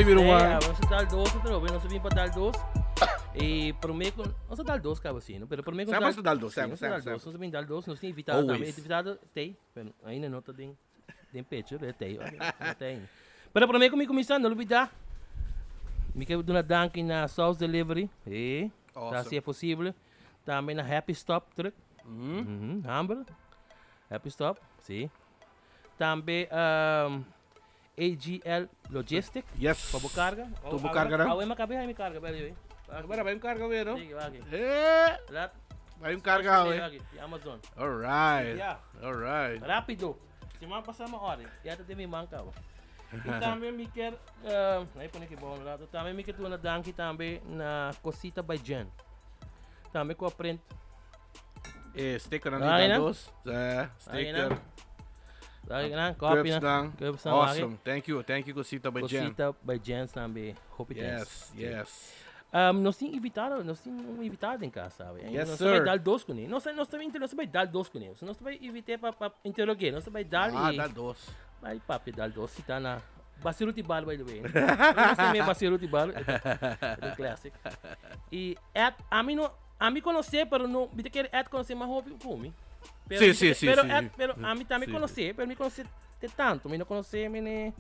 Hey, mi ruman. Hey, nos a dal dos atrobe, nos a bin pa dal dos. E prome ku, nos a dal dos kaba si, no? Pero prome ku Semper nos a dal dos, Sí, semper, nos a dal semper, dos. Nos a bin dal dos, nos tin invitado tambe. Always. Invitado tei, pero ainda no ta den den pecho, pero e tei, ok, no tei ainda. Pero prome ku mi kuminsá, no lubidá, mi ke duna danki na South Delivery, e, ta Awesome. hasi e posible. Tambe na Happy Stop Truck, mhm, hamber, Happy Stop, si. Tambe AGL Logistic. Yes. Pa bo carga. Tur bo carga nan. Awe mi acaba di mi carga by the way. Bara bai un carga awe no? Sí, waki. Eh. Lat. Bai un carga awe. Di Amazon. All right. Yeah. All right. Rapido. Siman pasa mi ora. Ya ta den mi man caba. Y tambe mi kier, ahí pone ki bon rato. Tambe mi kier duna danki tambe na Cosita by Jen. Tambe cu a print. Eh, sticker dan Ai, die na? dos. Eh, sticker. Ai, na? Copy Cups na. dan. Cups dan, Awesome. Thank you. Thank you, Cosita by Jen. Cosita by Jen tambe. Hopi thanks. Yes, yes. Nos tin invitado, nos tin un invitado en casa, sabe? Yes, nos ta bai sir. dal dos kuné. Nos nos ta nos ta bai dal dos kuné. Nos ta bai invité pa pa interrogué. Nos ta bai dal Ah, y dal dos. Bai papia dal dos si ta na Basiruti Bar by the way. Nos ta me Basiruti Bar. E un classic. Y at ami no Ami konosé pero no mi ta kere Ed konosé mas hopi ku mi. Pero Sí, mi sí, ta- sí, pero sí, Ed, sí. pero ami tambe Sí. konosé, pero mi konosé te tanto, mi no konosé mene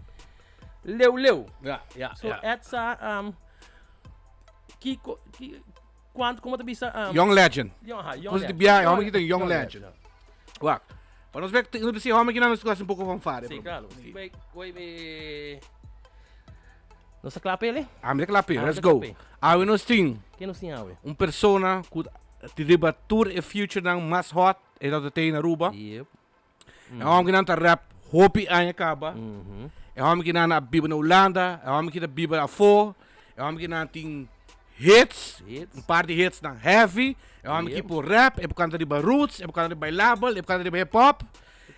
leu leu. Ja, ja, So ja. Ed sa kiko ki kuanto komo ta bisa Young legend. young, aha, young Kos di legend. bia, hombre kita young legend. Wak. Pa nos bek, nos bisi hombre kita nos un poco fanfare. Sí, bro. claro. Sí. Bai, bai, bai. Nos ta kla p'e? Ami ta kla p'e, Ami let's ta kla go. p'e. Awe nos tin Ken nos tin awe? un persona ku ta riba tur e futurenan mas hot e ta tin na Aruba. Yep. E hòmber kinan ta rap hopi aña kaba. E hòmber kinan a biba na Hulanda, e hòmber ki ta biba afó, e hòmber kinan tin hits, Hits. un par di hitsnan heavy, e hòmber ki Yep. por rap, e por kanta riba roots, e por kanta riba bailabel, e por kanta riba hip hop.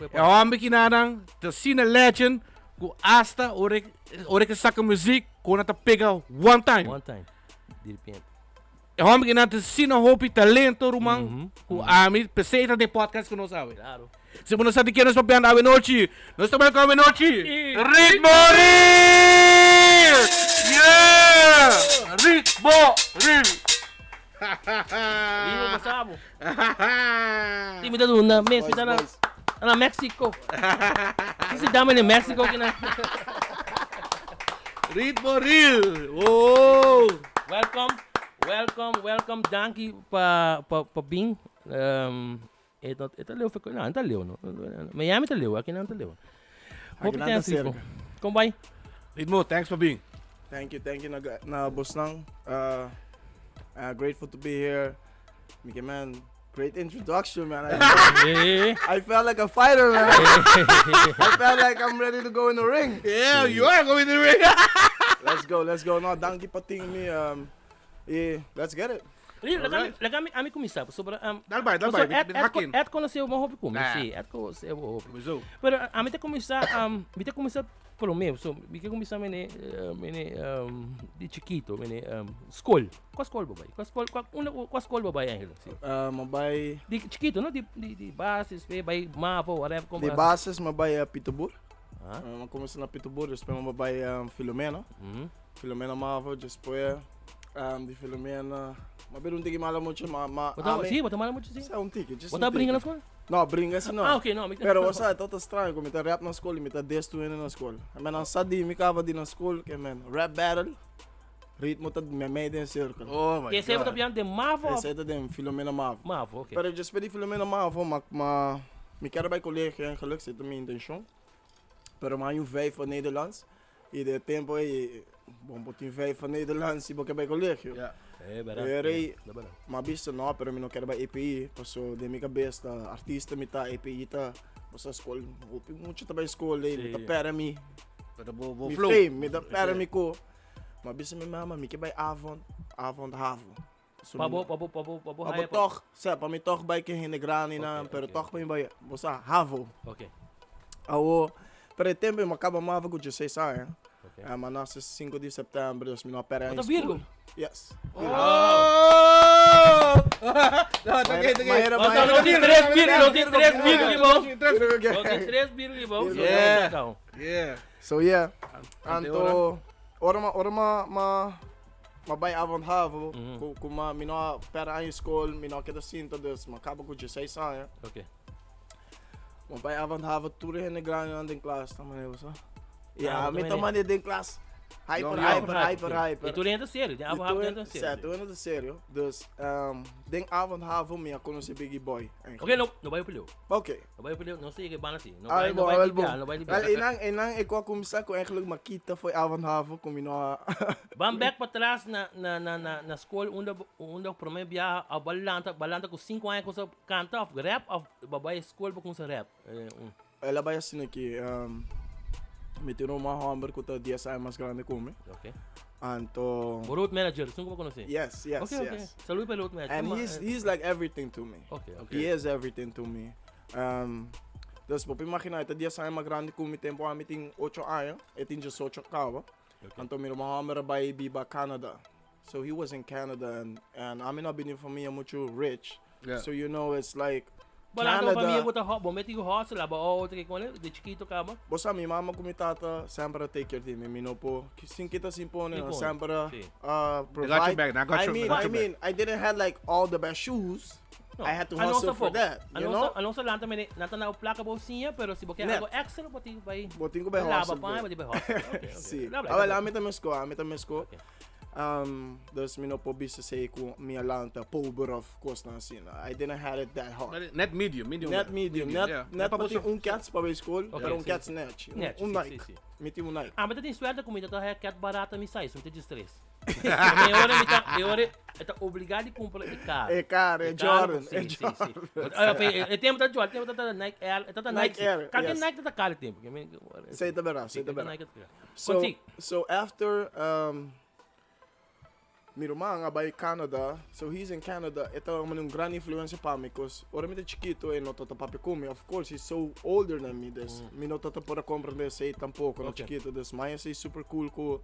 E hòmber kinanan ta asina legend ku asta ora ora ke saka muzik ku nan ta pega one time. One time. Di repente. E hòmber kinan ta asina hopi talento ruman ku ami p'esei ta den podcast ku nos awe. Claro. Si bo no sa di ken nos papiando awe nochi, nos ta welcome awe nochi Ritmo Real! Yeah! Ritmo Real! Vivo pasabo. Sí, mi ta duna mes, mi ta na, na Mexico. Sí, sí, dame na Mexico que na. Ritmo real. Oh. Welcome, welcome, welcome. Danki pa pa pa bin. Um, e ta e ta leu no, ta leu no. Miami ta leu, aki nan ta leu. Hopi ta thanks Ritmo. cerca. Kom bai? Ritmo, thanks pa bin. Thank you, thank you na, na bosnan. Grateful to be here. Mickey man, great introduction man. I, I felt like a fighter man. I felt like I'm ready to go in the ring. Yeah, you are going in the ring. Let's go, let's go. No, danki pa tin mi. Yeah, let's get it. Laga mi, laga mi, ami kuminsá pasobra um, Dal bai, dal bai, pasobra mi Ed, hak in. Ed konosé bo hopi ku mi, Nah. sí, Ed konosé bo hopi. Zo. Pero ami ta kuminsá, um, mi ta kuminsá promé, so mi ke kuminsá mene, mene um, di chikito, mene um, skol. Kua skol bo bai? Kua skol, kua, unda, kua skol bo bai eigenlijk? Sí. Mi bai Di chikito, no? Di, di, di basis, pe bai mavo, whatever, kom Di basis mi bai Pieterboer. Ah. Mi kuminsá na Pieterboer, despues mi bai Filomena. Filomena Mavo, despues di Filomena, ma bira un tiki mala mucha, ma, ma Bo ta, ami, sí, bo ta mala mucha, sí. Sa un tiki, just Bo un ta bringa tiki. na skol? No, bringa si no. Ah, ok, no, mi Pero bo sa, e ta straño ku mi ta rap na skol i mi ta destruendo na skol. I mean, nan sa di mi kaba di na skol, ke men, rap battle, ritmo ta meimei den cirkel. Oh my Ke esei bo ta God. pian den Mavo of? Esei ta den Filomena Mavo. Mavo, ok. Pero despues di Filomena Mavo, ma, ma, mi kier bai colegio eigenlijk, esei ta mi intencion. Pero mi a haña un vijf van Nederlands. I den e tempo ei, bon bo tin vijf van Nederlands si bo ke bai colegio. Ja. Eh, bera. E rei, Da bera. m'a bisa no, pero mi no kier bai EPI, paso den mi kabes ta artista mi ta, EPI ta, bo sa skol, hopi mucha ta bai skol ei, mi ta Sí. pèrdè mi, Pero bo, bo mi flow. fame, mi ta pèrdè mi ko. M'a bisa mi mama, mi ke bai avond, avond havo. So Pa mi bo, no- pa bo, pa bo, pa bo pa bo haya pa- tòg, sea, pa mi tòg bai ke hende grandinan, Ok, pero ok, tòg pa mi bai, bo sa, havo. Ok. Awo, pero e tempo mi a kaba mava ku dieseis aña. Ok. Mi a nase sinku di sèptèmber, dus mi no a pèrdè Bo ta high Virgo? school. Yes. Oh! No, ta oké, ta oké. Maera, Nos maera. tin tres Virgo, nos tin tres Virgo ki bou. Tres Nos tin tres Virgo ki bou. Virgo. Yeah. Yeah. So yeah, Ante anto. Ora ma ora ma ma ma bai avond havo, ku ku ma mi no a pèrdè aña skol, mi no a keda sinta, dus mi a kaba ku dieseis aña. Ok. Mi bai avond havo tur e hende grandinan den klas ta manera bo sa. Ya, Ah, mi bo ta ta manera den klas hyper, Yong, yong. hyper, hyper, hyper. I tur hende ta serio, den I avond havo tur tur hende ta hende, serio. sa, tur hende ta serio. Dus, den avond havo mi a konosé Biggie Boy, Ok, eigenlijk. no, no bai op leu. Ok. No bai op leu, nos ta yega e banda si. No Ah, bai, no bon, bai wel di bia, bon. no bai di bia. Wel, einan, einan e ku a kuminsá ku eigenlijk mi a kita for e avond havo ku mi no a Ban bek patras na na na na na skol unda bo unda promé biaha a bo a lanta, bo a lanta ku sinku aña kusa kanta òf rap òf bo a bai skol pa kuminsá rap? Un. El a bai asina aki, mi tin un ruman hòmber ku ta dies aña mas grandi ku mi. Ok. Anto. Bo road manager, esun ku bo konosé? Yes, yes, Ok, ok. yes. Salud pa e road manager. And he's, he's like everything to me. Ok, ok. He is everything to me. Dus bo por imaginá, e ta dies aña mas grandi ku mi, tempu ami tin ocho aña, e tin diesocho kaba. Ok. Anto mi ruman hòmber a bai biba Canada. So he was in Canada and, and ami no a bini di un famia muchu rich. Yeah. So you know it's like Bo lanta un famia Canada. bo ta ho, bo meti ku hustle, aba otro ke kone, de chikito kaba. Bo sa mi mama ku mi tata semper a take care di mi, mi no por sin kita sin pone, Sin nan pone, semper a si. They got your provide. back, they got I your, mean, they got I your back. mean, I didn't have like all the best shoes. No. I had to A nos hustle for tampoco. that, A you nos, know? a nos lanta mene, nan ta na plaka bo siña, pero si bo ke Net. algo extra, bo tin bai Bo tin ku bai laba hustle pan, for bo it. tin bai hustle. Okay, okay. Si. Bla, bla, Awel, bla. ami ta mesko, ami ta mesko. Okay. Dus mi no por bisa say ku mi a lanta pober of kosnan asina. I didn't had it that hard. Maar net medium, medium. Net medium, net, yeah. net pa pa tin boso- un kets pa bay skol, Ok, pero un si, kets si. nèchi. Un, Nèchi, un si, Nike. si, si. Mi tin un Nike. Ami ta tin suerte ku mi ta traha ket barata mi size, mi ta diestres. Porque e ora mi ta, e ora e ta obligá di kumpra e karo. E karo, e E karo, Jordan, si, e si, si. Jordan. Ah, fe, e tempo ta Jordan, e tempo ta Nike Air, e ta Nike Nike, si. Air, Kalke yes. Nike ta karo e tempo. Sei ta bera, Si, sei ta kalke bera. Nike ta karo. So, Consi. so after um, mi ruman a bai Canada, so he's in Canada, e ta un gran influencia pa mi, cause ora mi ta chikito e no ta papia cu mi, of course he's so older than me, dus mi no ta por a comprende esey tampoco, no chikito, dus my esey super cool cu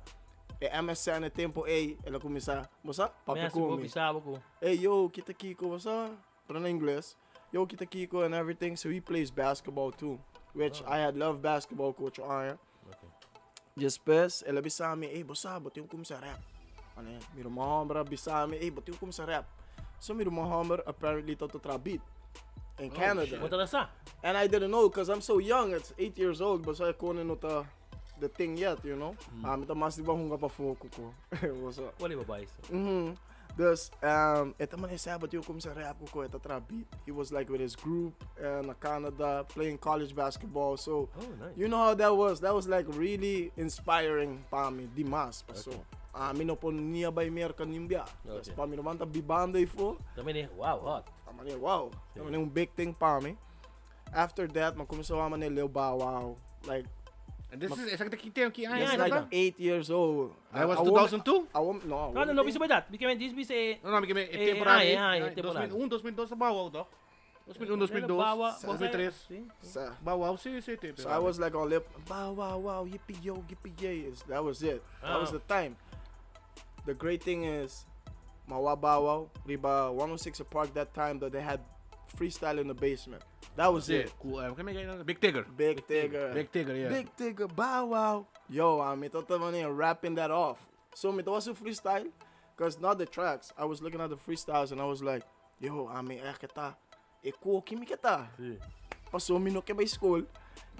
e MSN e tempo ey, el a cuminsa, bo sa, papia Messi cu bo mi. bisa bo cu. Ey yo, kita kiko, bo sa, pero na ingles, yo kita kiko and everything, so he plays basketball too, which I had loved basketball cu ocho aña. Despues el a bisa mi, ey bo sa, bo tin ku kuminsá rap. Ane, mi ruman hòmber a bisa mi, ey bo tin ku kuminsá rap. So mi ruman hòmber apparently ta traha beat in Canada. Bo ta sa? And I didn't know, cause I'm so young, at 8 years old, bo sa e kone no ta the thing yet, you know. Ami ta mas di bo hunga pafó ku ko. Bo sa. Wali bo bai so. Dus, e ta manda esei bo tin ku kuminsá rap ku ko, e ta traha beat. He was like with his group na Canada, playing college basketball, so Oh, nice. you know how that was, that was like really inspiring pa mi, dimas, paso ami no por ni a bai Merca ni un bia. Dus pa mi no manta bibando ei fo. Ta mane, wow, hot. Ta mane, wow, ta mane un big thing pa mi. After that, mi a kuminsá wak mane Lil Bow Wow, like And this is, esaki ta ki tempo, ki aña This Yeah, is like esaki ta? 8 years old. That was A woman- 2002? A woman, no, a No, no, woman no thing. bisa edad. Because when this bisa e No, no, mi ke me e Eh, temporada ah, ei. eh, ah, eh, temporada. 2001, 2002 ta Bow Wow, toch? 2001, 2002, Bow Wow, 2003. Si. Sa. Bow Wow, si, si, tempo. So I was like on lip, bow wow wow, yippee yo, yippee yay. That was it. That was Ah. the time. The great thing is, m'a wak Bow Wow, riba 106 Park that time that they had freestyle in the basement. That was it. Ku, eh, ken mi Big Tigger. Big Tigger. Big Tigger, yeah. Big Tigger, Bow Wow. Yo, ami tabata rapping that off. So mi tabata freestyle, cause not the tracks. I was looking at the freestyles and I was like, yo, ami echt ke ta. E ko ki mi ke ta. Si. Paso mi no ke bai skol,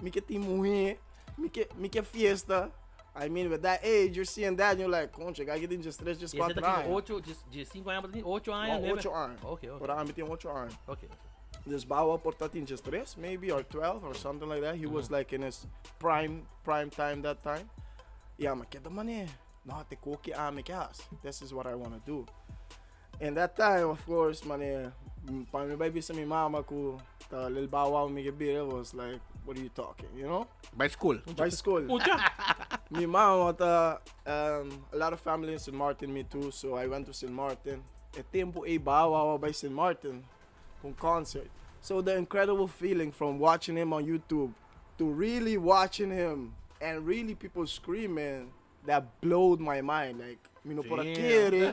mi ke tin muhé, mi ke fiesta. I mean, with that age, you're seeing that and you're like, concha, guy tin diestres, dies E você kuater tá aña. com 8, de 5 aña, tem 8 aña, No, nueve? 8 aña. Ok. Por ami tin 8 aña. Ok. Dus Bow Wow por ta tin 13, maybe, or 12, or something like that. He was like in his prime, prime time that time. Yeah, m'a keda mane. No, te koki ami ke has. This is what I want to do. And that time, of course, mane, pa mi bai bisa mi mama ku ta Lil Bow Wow mi ke bira was like, what are you talking, you know? Bai school. Bai school. Mucha. Mi mama ta, a lot of family in St. Martin, me too, so I went to St. Martin. E tempo ei Bow Wow bai St. Martin, un concert. So the incredible feeling from watching him on YouTube to really watching him and really people screaming, that blowed my mind. Like, mi no por a Damn. kere,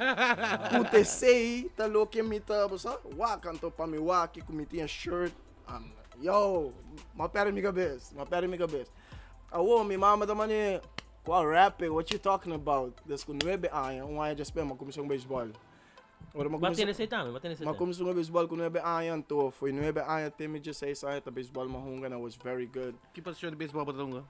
ku ta esei ta loke mi ta, bo sa, wak, anto pa mi wak, ku mi tin shirt, I'm like, yo, m'a perde mi kabes, m'a perde mi kabes. Awo, mi mama ta mane, Kua rapping? What you talking about? Des ku 9 aña, un aña despues mi a kuminsá ku beisbòl. Ora mi a Bo a kuminsá, tene esei tambe, bo a tene esei mi a tambe. kuminsá ku beisbòl ku 9 aña, anto foi 9 aña te mi 16 aña ta beisbòl mi a hunga and I was very good. Ki posishon di beisbòl bo ta hunga?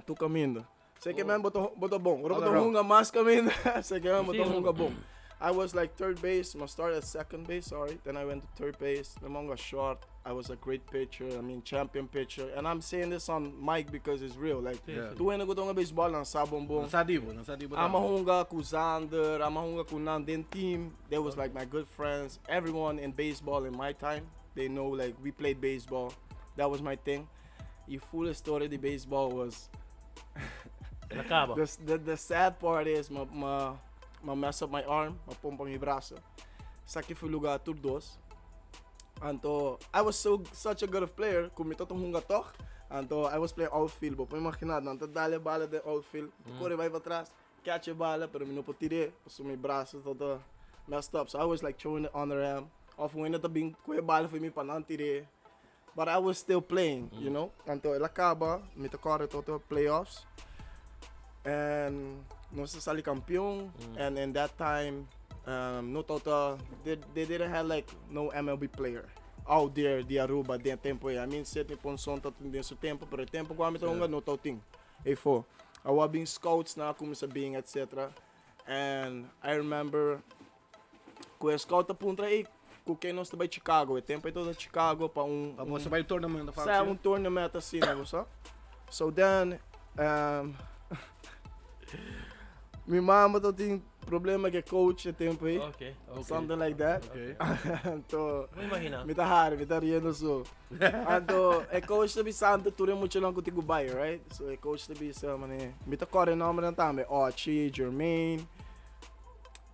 Tur kaminda. Sé ke men bo ta bo ta bon. Ora bo All ta around. hunga mas kaminda, sé ke men bo ta Sí. hunga bon. I was like third base, mi a start at second base, sorry. Then I went to third base, then mi a hunga short. I was a great pitcher, I mean champion pitcher. And I'm saying this on mic because it's real. Like, Sí, Yeah. sí. tur hende ku ta hunga beisbòl nan sa bon bon. Nan sa di bo, nan sa di bo Ama tambe. hunga ku Zander, ama hunga ku nan den team. They was like my good friends. Everyone in baseball in my time, they know like we played baseball. That was my thing. Y full story di baseball was El a kaba. the sad part is m'a m'a m'a mess up my arm, m'a pompa mi brasa. Esaki fue lugar tur dos. Anto I was so such a good of player ku mi tabata hunga tog. Anto I was playing outfield. Bo por imagina, nan ta dal e bala den outfield, mi ta kore bai patras, catch e bala, pero mi no por tir'é pasobra mi brasa tabata messed up. So I was like throwing it under him. Of un hende ta bin kohe e bala for mi pa nan tir'é. But I was still playing, you know. Anto el a kaba, mi ta kòrda tot e playoffs. And nos a sali kampion. And in that time, no tabata, they didn't have like no MLB player out there di Aruba den e tempo ei. I mean Sidney Ponson tabata den su tempo, pero e tempo ku ami ta hunga no tabatin eyfo. Awor a bin scouts nan a kuminsá bin etcetera. And I remember Ku e scout ta puntra ei ku ken nos ta bai Chicago. E tempo ei tabata Chicago pa un Pa boso bai tournament of Sa un tournament asina, bo sa. So then mi mama tabatin problema ku e coach e tempo ei. Okay, okay. Something like that. Okay. Anto Bo imagina. mi ta hari, mi ta riendo so. Anto e coach ta bisando tur e muchanan ku tin ku bai, right? So e coach ta bisa manera, mi ta kòrda e nòmbernan tambe, Ochi, Jermaine.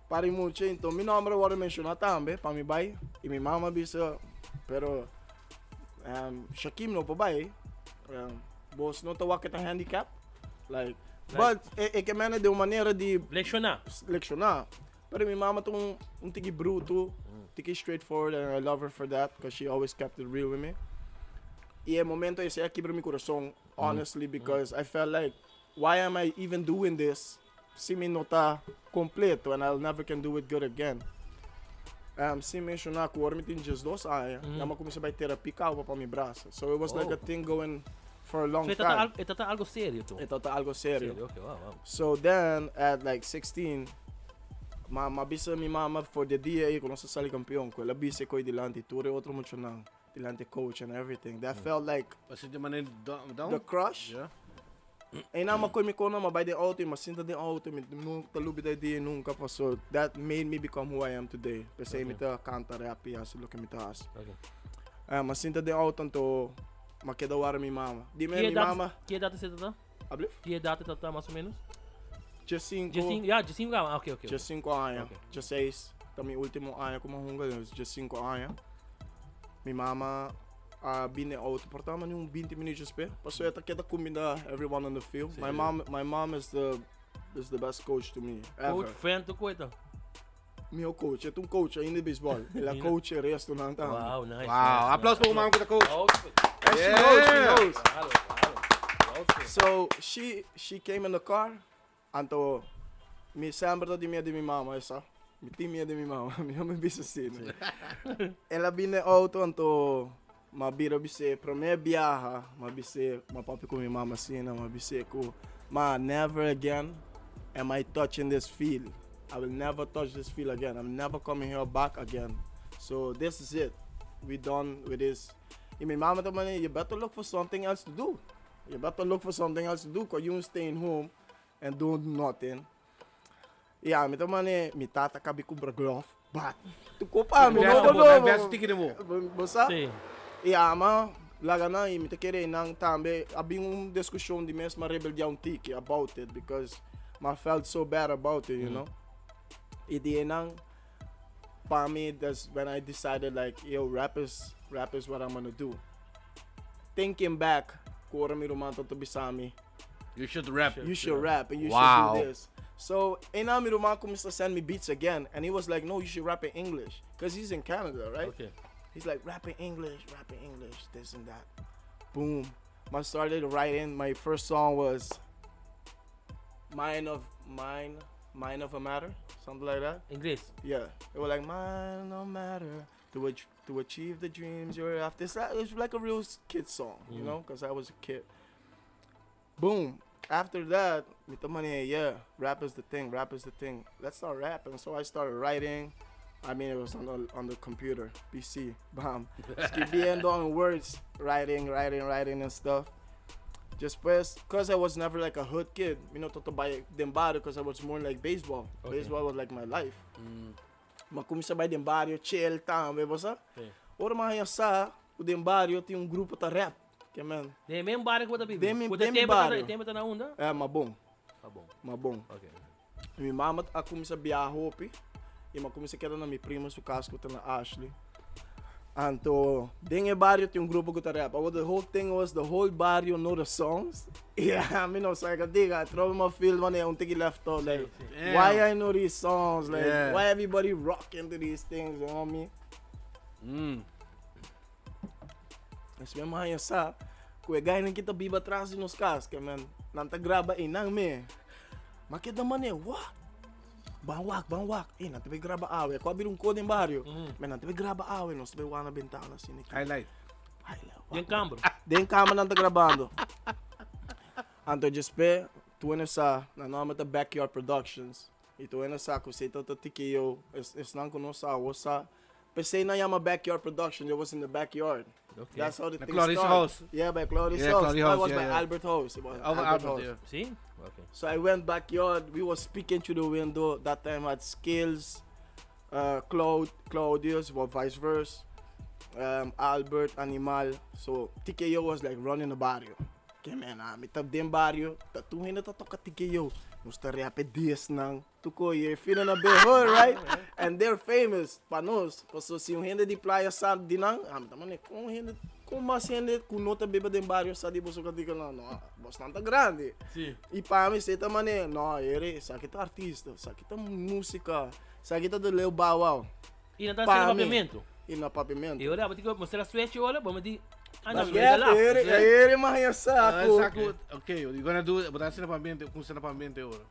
Pari mucha, enton mi nomber a wòrdu menshoná tambe pa mi bai i mi mama bisa, pero Shakim no por bai, bos no ta wak ke ta handicap, like, but e ke mende den un manera di Lekshoná. lekshoná, pero mi mama ta un un tiki brutu, tiki straightforward and I love her for that, cause she always kept it real with me, i e momento esei a kibra mi kurason honestly because I felt like why am I even doing this Si mi no ta completo and I'll never can do it good again. Sin menciona cu ora mi tin 12 aña, ya mi a cuminsa bay terapia caba pa mi brasa. So it was like a thing going for a long So e tata time. e tata algo serio tu? E tata algo serio. Serio, okay, wow, wow. So then at like 16, ma m'a bisa mi mama for the dia ey cu nos a sali campeon, cu el a bisa e coy dilanti tur e otro muchanan, dilanti e coach and everything. That felt like Pa sinti manera down? the crush. Yeah. Einan m'a koe mi kona, m'a bai den auto i m'a sinta den auto, mi no ta lubida e dia nunka paso that made me become who I am today. P'esei mi ta kanta, rap i hasi loke mi ta hasi. M'a sinta den auto anto m'a keda wara mi mama. Dime mi mama. Ki edat esei ta ta? Ablief? Ki edat e ta ta mas o menos? 15. 15, ya, 15 aña, ok, ok. 15 aña, 16 ta mi ultimo aña ku m'a hunga, 15 aña. Mi mama a bini e auto por ta mani un 20 minuutjes pe. Paso e ta keda cuminda everyone on the field. My mom, my mom is the is the best coach to me ever. Coach friend tu koita. Mihor coach, e ta un coach ainda di baseball. El a coach e resto nan tambe. Wow, nice. Wow, aplauso pa bo mama cu ta coach. And she knows, she knows. Claro, claro. So she she came in the car. Anto mi semper ta tin miedu di mi mama, esa. Mi tin miedu di mi mama, mi no mi bisa asina. El a bini den auto anto m'a bira bis'é promé biaha m'a bis'é m'a papia ku mi mama asina, m'a bis'é ku ma never again am I touching this field, I will never touch this field again, I'm never coming here back again, so this is it, we done with this. I mi mama ta manda you better look for something else to do, you better look for something else to do, cause you staying home and do nothing. I ami ta mane mi tata kabi kumpra glove, but tu kopa ami Verso no bo, no. verso tiki den bo. Bo sa? Sí. I ama laga nan i mi ta kere nan tambe a bin un diskushon di mes m'a rebeldia un tiki about it because m'a felt so bad about it, you know. I di einan pa mi that's when I decided like yo rap is rap is what I'm gonna do. Thinking back ku ora mi ruman tabata bisa mi You should rap. You should rap and you should do this. So, ena mi ruman cuminsa send me beats again and he was like, no, you should rap in English. Because he's in Canada, right? Okay. He's like, rap in English, rap in English, this and that. Boom. I started writing. My first song was... Mind of Mind Mind of a Matter, something like that. Ingles. Yeah, it was like Mind no matter to ach to achieve the dreams you're after. It's like, it's like a real kid song, you know, because I was a kid. Boom. After that, mi ta mane, yeah, rap is the thing, rap is the thing. Let's start rapping. So I started writing. I mean, it was on the computer, PC, bam. Escribiendo in words, writing, writing, writing and stuff. Despues, because I was never like a hood kid, tabata bay den bario because I was more like baseball. Baseball was like my life. M'a cuminsa bay den bario, chill, tambe, bo sa? Si. Ora m'a haya sa, den bario tin un grupo ta rap. Ke men, Den mes bario cu bo ta biba. Den mi tempo bario. Tempo ta na unda? E, Mabon, Ah, bon. Mabon. Mi mama a cuminsa biaha hopi. Y m'a cuminsa keda na mi primo su cas cu ta na Ashley. Anto, den e bario tin un grupo cu ta rap. But the whole thing was the whole barrio know the songs. Yeah, mi no sa diga. I throw my feel when un tiki left out. Like, Damn. why I know these songs? Like, why everybody rocking to these things? You know what I mean? Mas mi a haya sa, cu e guynan cu ta biba atras di nos cas, ke men, nan ta graba einan mes. M'a keda mane, what? Ban wak, ban wak. Eh, nan ta bay graba awe. Cu a bira un cos den bario. Men nan ta bay graba awe, nos ta bay wak na bentana asina aki. Highlight. Highlight. Den camber. Den camber nan ta grabando. Anto despues, tur hende sa, nan nomber ta Backyard Productions. Y tur hende sa cu esey ta TKO, esnan cu no sa, o sa. P'esey nan yama Backyard Production, it was in the backyard. That's how the The thing Claudius started. house. Yeah, by Claudius Yeah, house. Claudius No, it house, was yeah, by yeah. Albert House. It was Albert, Albert, Albert, House. yeah. Si? Ok. So I went backyard. We was speaking through the window. That time I had Skills, Claudius, or vice versa. Albert, Animal. So TKO was like running the barrio. Ke men, ah, mi ta den barrio, ta tur hende ta toca TKO. Nos ta rap dies nan. Tuko, you're feeling a bit hood, right? And they're famous, pa nos. So si un hende di Playa sa di nan, ah, mi ta mane, con hende, con mas hende cu no ta biba den barrio sa di boso cantica nan? No, bos ta grandi. Y pa mi, esey ta mane, no, ere, esaki ta artista, esaki ta musica, esaki ta de Lil Bow Wow. Y nan ta Pa haciendo mi. papiamento. Y na papiamento. Y ora, bo mustra switch ora, bo di, ah, no, Mas yeah, yeah, ere, ere, mas ya Ah, saco. saco. Ok, you're gonna do, bo ta haciendo pa ambiente, con pa ambiente ora.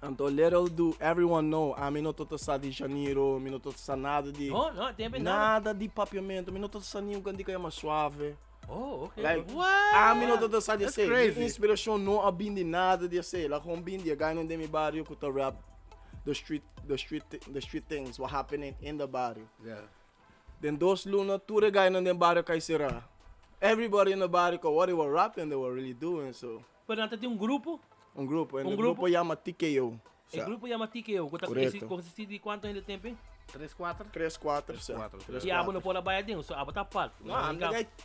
Anto little do everyone know, ami no tabata sa di Janiro, mi no tabata sa nada di No, tempo nada. Nada di papiamento, mi no tabata sa ningun cantica yama Suave. Oh, ok. Like, What? ami no tabata sa di That's esey. crazy. Inspiracion no a bin di nada di esey. La gewoon bin di e guy den mi bario cu ta rap the street things what happening in the barrio. Den 2 luna tur e guy den bario cay sera. Everybody in the barrio ko what they were rapping, they were really doing so. Pero nan tin un grupo, Un grupo, and Un the grupo? grupo yama TKO. E grupo yama TKO, cu ta Correcto. consisti di cuanto hende tempo? 3, 4? 3, 4, 3, 4. 3, Y abo no por a bay aden, so abo ta apart. No, ami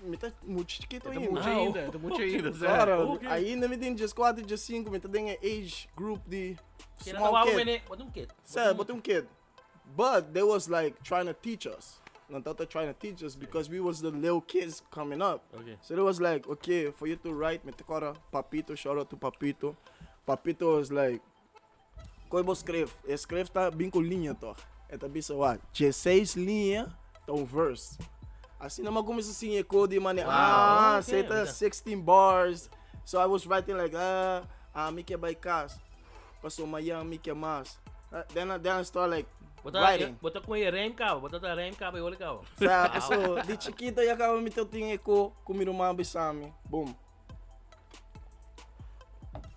mi ta mucho chikito Ta ainda. mucho Ah, ainda, ta mucho ainda. Zé. Claro, ainda mi tin 14, 15, mi ta den age group di Que small na kid. mene, bota un kid. Sé, but un kid. But they was like trying to teach us. Nan tabata trying to teach us because we was the little kids coming up. So it was like, okay, for you to write, mi ta corda Papito, shout out to Papito. Papito was like, Con bo scirbi? E scirbi ta bin cu liña toch? E ta bisa wat, 16 liña, ta un verse. Asina nan a cuminsa asina, e code, man. Ah, esey ta 16 bars. So I was writing like, ah, ah, mi kier bay cas. Paso mañan mi kier mas. Then I start like Bota, writing. bota cu e rhyme caba, bota ta rhyme caba y hola caba. Sabe, so, di chikito ya caba mi tin e cos cu mi ruman bisa mi. Boom.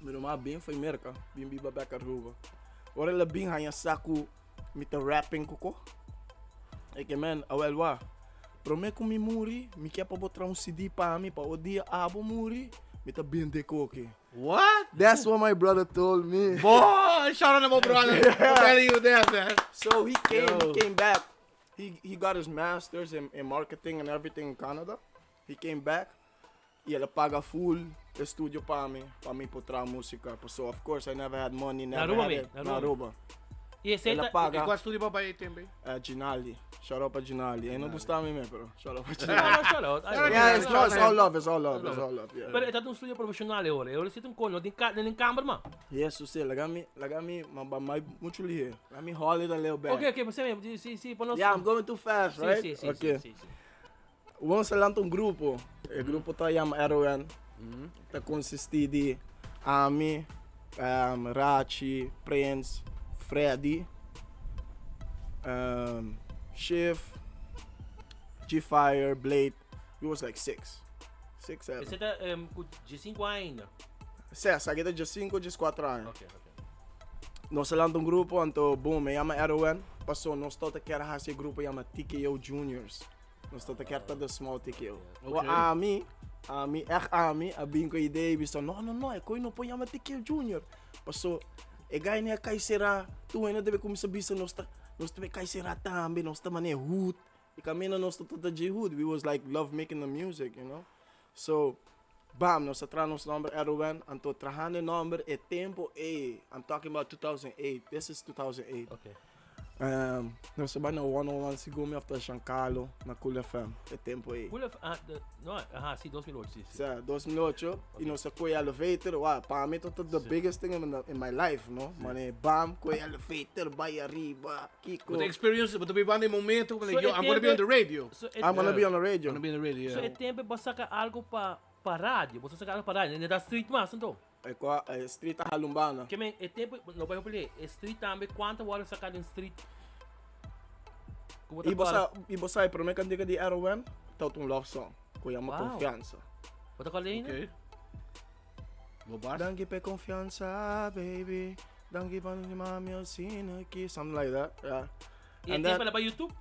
Mi ruman bin for America, bin biba back Aruba. Ora el a bin haya sa cu mi ta rapping cuco. E ke men, awel wa. Prome cu mi muri, mi kier pa bo traha un CD pa mi, pa o dia abo muri, mi ta bende coke. What? That's what my brother told me. Boy, shout out to my brother for telling you that, man. So he came, Yo. he came back. He got his masters in marketing and everything in Canada. He came back. Y el a paga full studio pa mi, pa mi por traha musica. So of course I never had money, never Aruba, had me, it. na Na Aruba. Aruba. Y esey El a ta, paga Y cua studio bo a bay tambe? Ginaldi. Shout out pa Ginaldi. E no gusta mi mes, pero shout out pa No, Ginaldi. no, shout out. Ay, Yeah, it's, no, it's all love, it's all love, Love. it's all love. Yeah. Pero e ta un studio profesional awor. Awor esey ta un con, no tin den camber man. Yes, so laga mi, ma ma ma mucho lihe. Let me hold it a little bit. Ok, bo mes, si, si, pone Yeah, I'm going too fast, right? Si, Okay. si. Nos a lanta un grupo. E grupo ta yama RON. Ta consisti di ami, Rachi, Prins, Freddy, Shift, G-Fire, Blade. We was like six. Six, seven. Esei ta ku diesinco aña ainda? Ses, aki ta diesinco, diescuatro aña. Ok, ok. Nos a lanta un grupo, anto boom, e yama RON. Paso nos tabata kier hasi e grupo yama TKO Juniors. Nos tabata kier ta the small TKO. Ok. Bo ami, ami, echt ami, a bin ku e idea i bisa, no, no, no, e koi no por yama TKO Junior. Paso e gai ni a kai será, tur hende debe kuminsá bisa nos ta, nos ta kai será tambe, nos ta manera hood. E kaminda nos ta ta dje hood, we was like love making the music, you know. So, bam, nos a traha nos nomber RON, anto trahando e nomber e tempo ey, I'm talking about 2008, this is 2008. Okay. Um, nos a bai na 101 segun mi of ta Giancarlo na Cool FM, e tempo ey. Cool FM, ah, de, no, aha, si, 2008, si, si. Sa, 2008, y nos a koe elevator, wa, pa mi to ta the biggest thing in, the, in my life, no? Mane, bam, koe elevator, bai arriba, kiko. Bo ta experience, bo ta biba e momento, So like, yo, e I'm gonna be on the tempo- radio. So e, I'm gonna be on the radio. I'm gonna be on the radio, so yeah. e tempo bo saka algo pa pa radio, bo saka algo pa radio, ne da street mas, anto. E kua, e street a halumbana. Ke men, e tempo, no bai hopi lei, e street tambe, kuantu wòrdu saka den street? Ku bo ta I bo kòrda? sa, i bo sa e promé kantika di RON ta un love song ku yama Wow. Konfiansa. Bo ta kòrda ainda? Okay. Bo bars. Danki p'e konfiansa, baby. Danki pa stima mi asina aki. Something like that, yeah. I e And tempo then, el a bai YouTube?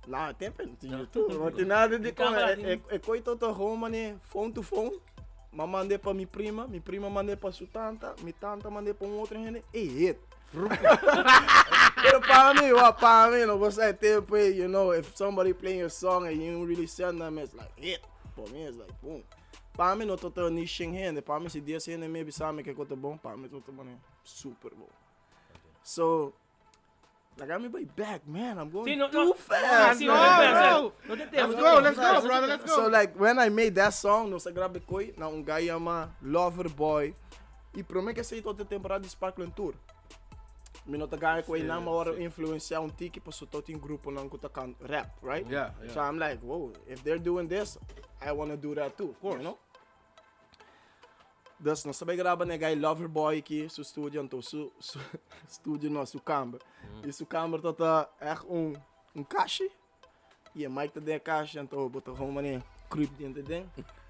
no, e tempo no tin YouTube. No tin nada di Di camera kon. E, e koi toto gewoon mane phone to phone. Ma mand'é pa mi prima, mi prima mand'é pa su tanta, mi tanta mand'é pa un otro hende, e hit. Pero pa mi, wa pa mi, no bo sa e tempo ei, you know, if somebody playing your song and you don't really send them, it's like hit. For me, it's like boom. Pa mi no toto ni shen hende, pa mi si dies hende me bisa mi ke ko ta bon, pa mi toto mane super bon. So, Laga mi bai back, man. I'm going Sí, no, too no. fast. Sí, No, no, no. no te tempo, Let's no go, te let's tempo. go, brother, let's go. So like when I made that song, nos a graba koi na un guy yama Lover Boy. I prome ke esei tot e temporada di Sparkling Tour. Mi no ta gana ku einan, ma ora influencia un tiki paso tot tin gruponan ku ta kan rap, right? Yeah, yeah. So I'm like, whoa, if they're doing this, I wanna do that too, course. you know? Dus nos ta bai graba na e guy Lover Boy aki, su studio, anto su, su studio no, su kamber. I su kamber ta ta echt un, un kashi. I e mic ta den e kashi, anto bo ta gewoon manera kruip denter den,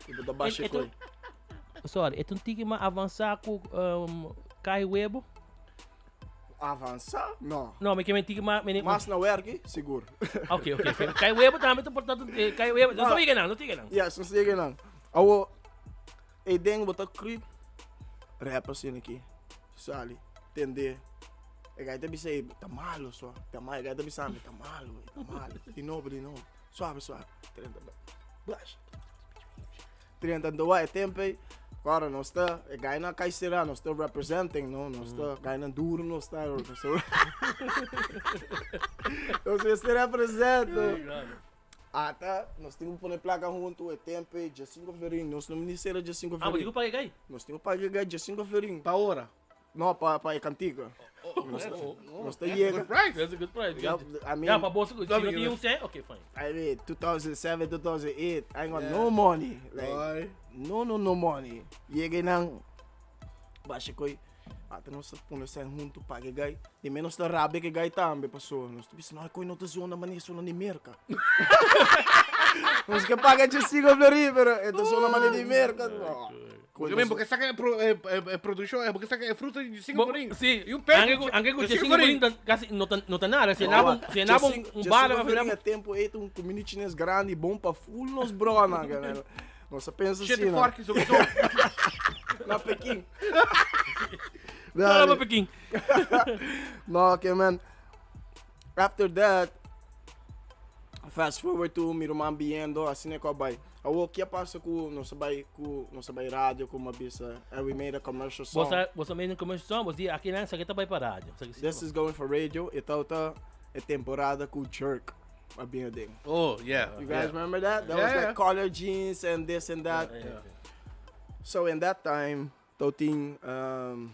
i bo ta basha e koi. Sorry, e ta un tiki mas avansa ku um, kai webo? Avansa? No. No, mi ke men tiki mas... Mas na werki, sigur. Ok, ok, ok. Kai webo tambe ta importante, eh, kai webo, no sigue nan, no sigue nan. Yes, no sigue nan. Awo, e den bo ta kruip, rap asina aki, sali, tende. E gai ta bisa, ta malo so, ta malo, e gai ta bisa mi, ta malo, ta malo. Di nobo, di nobo, suave, suave. Trenta, blash. 30 anto e tempo ei, Ora nos ta, e gainan kai sera, nos ta representing, no? Nos ta, gainan duro nos ta, nos ta. Nos mester represent, no? Ata, nos tin ku pone plaka huntu e tempo ei, 15 florin, nos no ni sera 15 Ah, bo florin. tin ku paga e gai? Nos tin ku paga e gai 15 florin. Pa ora. No, pa, pa e cantica. Nos, nos ta yega. Good price. That's a good price. Yeah, I mean, Ja, pa bo, si no tin un cent, okay, fine. I mean, 2007, 2008, I ain't got no money. Like, Boy. no, no, no money. Yega nan, basha koi, ata nos ta pone sen hunto paga e gai. Di menos ta rabia ke gai tambe, paso. Nos ta bisa, no, e koi no ta zona manera zona di Merca. Nos ke paga 5 florin, pero e ta zona manera di Merca. No. Porque men, porque saca e pro, e, e, e producción, eh, porque saca e fruta de 5 florin. Sí. Y un peso. Anke ku anke ku de 5 cinco florin. florin ta casi no ta no ta nada. Si nabo si nabo un bala pa pa final. E tempo ei un comida chinês grande bom pa full nos brona, galera. Nos a pensa Shit, assim, fork sowieso. Na Pequim. Nada pa Pequim. No, okay, man. After that, fast forward to mi ruman biendo, asina ku a bai. Awor ke a pasa ku nos a bai ku nos a bai radio ku Mabisa and we made a commercial song. Boso a boso a made un commercial song, boso di aki nan esaki ta bai pa radio. Esaki si This is going for radio, e tabata e temporada ku Jerk a bin aden. Oh, yeah. You guys remember that? That was Yeah, like yeah. color jeans and this and that. Yeah, yeah. So in that time, tabatin um,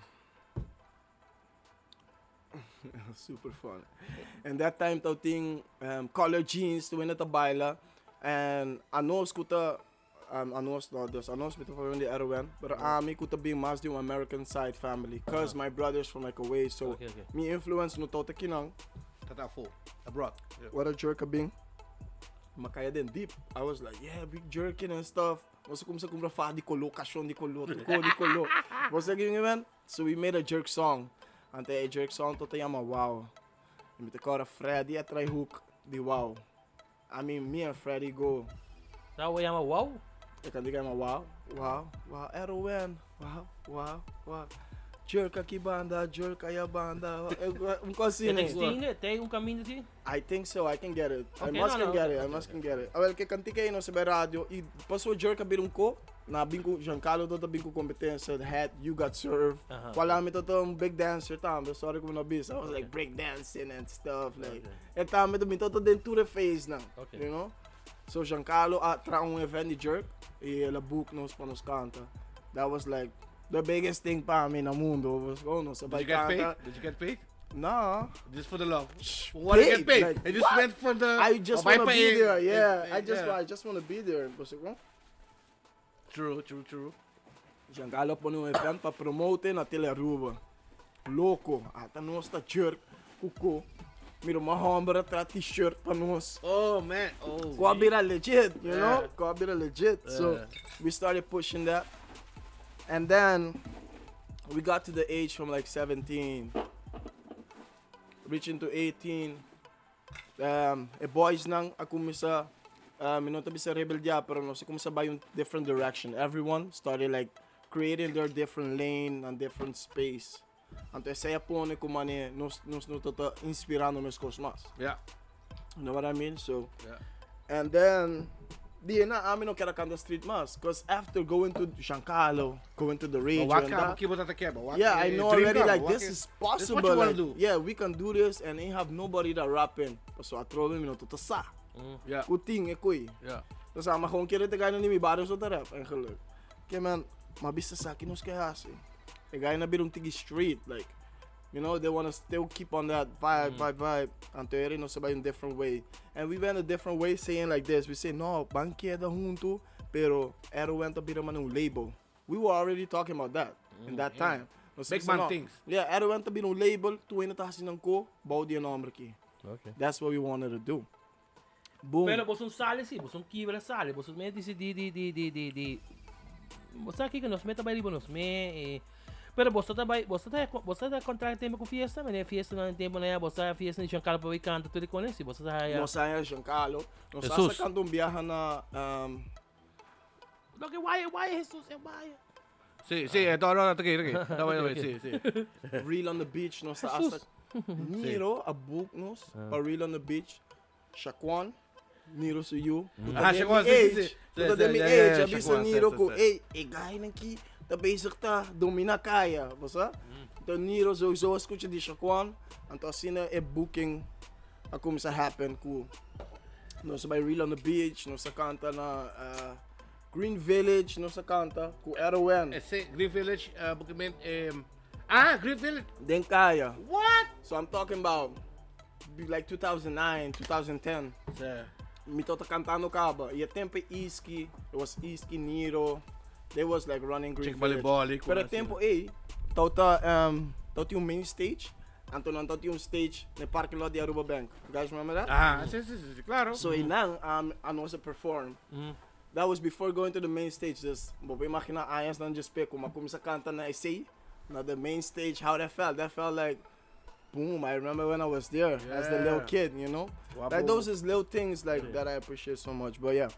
Super fun. And that time tabatin um, color jeans toen we ta baila. And anos ku ta Um, anos no, dus anos mi ta papia di RON, pero ami ku ta bin mas di un American side family, cause my brother's from like away, so mi influence no tabata kinan. Tata afo, abroad. Yeah. Ora jerk a bin, m'a kaya den deep. I was like, yeah, we jerking and stuff. Nos a kumsa kumpra faha di kolo, kashon di kolo, tur ko di kolo. Bo sa kico mi men? So we made a jerk song. Ante e jerk song tabata yama Wow. I mi ta kòrda Freddy a trai hook di Wow. I mean, me and Freddy go. Sa bo yama Wow? E kantika yama Wow, Wow, Wow, RON, Wow, Wow, Wow. Jerk aki banda, jerk aya banda. Un kos asina. E texting, te un kaminda si? I think so, I can get it. I Okay, must no, can no, get it, okay, I must okay. can get it. Awel, ke kantika ei nos a bai radio i paso jerk a bira un ko, na bin ku Giancarlo tabata bin ku kompetensia, the hat, you got served. Aha. Kual ami tabata un big dancer tambe, sorry ku mi no bisa. I was like Okay. break dancing and stuff, like. Okay. E tambe mi tabata den tur e phase nan, Okay. you know. So Giancarlo a traha un event di jerk i el a book nos pa nos kanta. That was like the biggest thing pa mi na mundo. Was, oh, nos a Did bai you get paid? kanta. Did you get paid? No. Just for the love. Want to get Paid, paid. like, I just what? went for the. I just Oh, wanna be there. Yeah, I just yeah. I just wanna be there. Basta ku True, true, true. Giancarlo pone un event pa promote na Tele Aruba. Loco, ata nos ta jerk cuco. Mira uma hombre tra t-shirt pa nos. Oh man, oh. Cu a bira legit, you know? Yeah. Cu a bira legit. So Yeah. we started pushing that. And then we got to the age from like 17, reaching to 18. Um, e boys nan a cuminsa, uh, mi no ta bisa rebeldia, pero nos a cuminsa bay un different direction. Everyone started like creating their different lane and different space. Anto esey a pone cu mane nos, nos no ta ta inspirando mescos mas. You know what I mean? So, and then, di na, ami no kier a canta street mas. Cause after going to Giancarlo, going to the radio But and wak that, ki bo tata ke, but yeah, I know dream already, ka, like, wak this ke- is This what possible. you wanna Like, do. yeah, we can do this and ain't have nobody that rapping. So atrobe mi no ta sa. Ku tin e koe. Dus ama gewoon kere te guy ni mi barrio so ta rap eigenlijk. Ke man, ma bisa sa ki nos ke hasi. E guy na bira un tiki street like you know they wanna still keep on that vibe, vibe, vibe. Anto eri nos a bai un different way. And we went a different way saying like this. We say no, ban keda hunto, pero RON ta bira mane un label. We were already talking about that in that time. Nos Big bisa, man no. things. Yeah, RON ta bira un label, tur hende ta hasi nan ko bou di e nomber aki. That's what we wanted to do. Boom. Pero boso sali si, boso kibra sali, boso me disidí di di di di di Bo sa kiko nos me ta bai riba nos me e pero boso ta bai boso ta boso ta kontra tempo ku fiesta, mene fiesta nan tempo na ya boso ta fiesta di Giancarlo pa bai kanta tur e kone si boso ta haya. Nos haya Giancarlo, nos Jesus. hasta kanta un biaha na um, Loke waya waya Jesus e waya. Sí, sí, eh, no, no, tranquilo, tranquilo. No, bueno, sí, sí. Real on the Beach nos ta Jesus. hasta Niro a book nos pa Real on the Beach. Shaquan, Niro su yu. Ku ta Ah, den Shaquan, mi sí, sí, age. sí. Ku ta Sí, den sí, mi ja, ja, age. ja, A bisa Shaquan, sí, Niro sí, ku, sí. ey, e guynan ki ta bezig ta domina kaya, bo sa? Anto Niro sowieso a skucha di Shaquan. Anto asina e booking a kuminsá happen ku nos a bai Real on the Beach, nos a kanta na eh, Green Village, nos a kanta ku RON. Ese Green Village, uh, bookement, eh, ah, Green Village. Den kaya. What? So I'm talking about be like 2009, 2010. Sí. Mi tabata cantando caba. Y e tempo e Iski, it was Iski, Niro, they was like running Green Chick Village. Bali Bali, Pero e tempo ey, tabata, um, tabata un main stage, anto nan tabata un stage na e parking lot di Aruba Bank. You guys remember that? Ah, sí, sí, sí, sí, claro. So eynan, um, a nos a perform. That was before going to the main stage, dus bo por imagina añasnan djespé como a cuminsa canta na esey, na the main stage, how that felt. That felt like boom, I remember when I was there as the little kid, you know? Wapo. Like those is little things like that I appreciate so much. But yeah,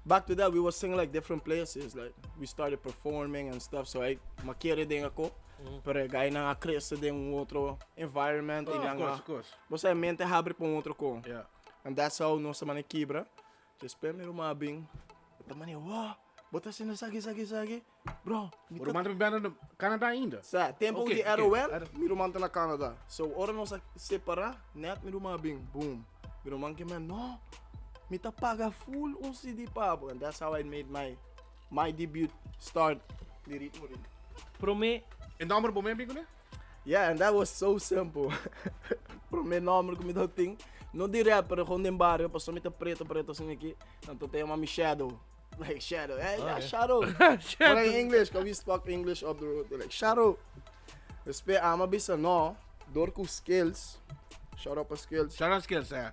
back to that, we was singing like different places. Like we started performing and stuff. So I m'a kere den ako, pero e guynan a crece den un otro environment. Oh, y of nan course, a, of course. Bo sa e mente habri pa un otro con. And that's how nos a mane kibra. Despues mi ruman a bin, e ta mane, wow, bo ta haciendo esaki, esaki, esaki? Bro, mi Bo ta ruman ta bibiendo na Canada ainda? Sa, tempo Ok, di ok. RON, Ara- mi ruman ta na Canada. So, ora nos a separa, net mi ruman a bin, boom. Mi ruman ke men, no, mi ta paga full un CD pa bo. And that's how I made my, my debut start di Ritmo Ring. Prome. E nomber bo mes bin kuné? Yeah, and that was so simple. Prome nomber ku mi ta tin, no di rapper, gewoon den bario, pasobra mi ta preto preto asina aki, anto ta yama mi Shadow. Like Shadow. Hey, yeah, Okay. Shadow. But in English, because we spoke English up the road. They're like, Shadow. Despues ami a bisa no, door ku Skills, shout out pa Skills. Shout out Skills, eh.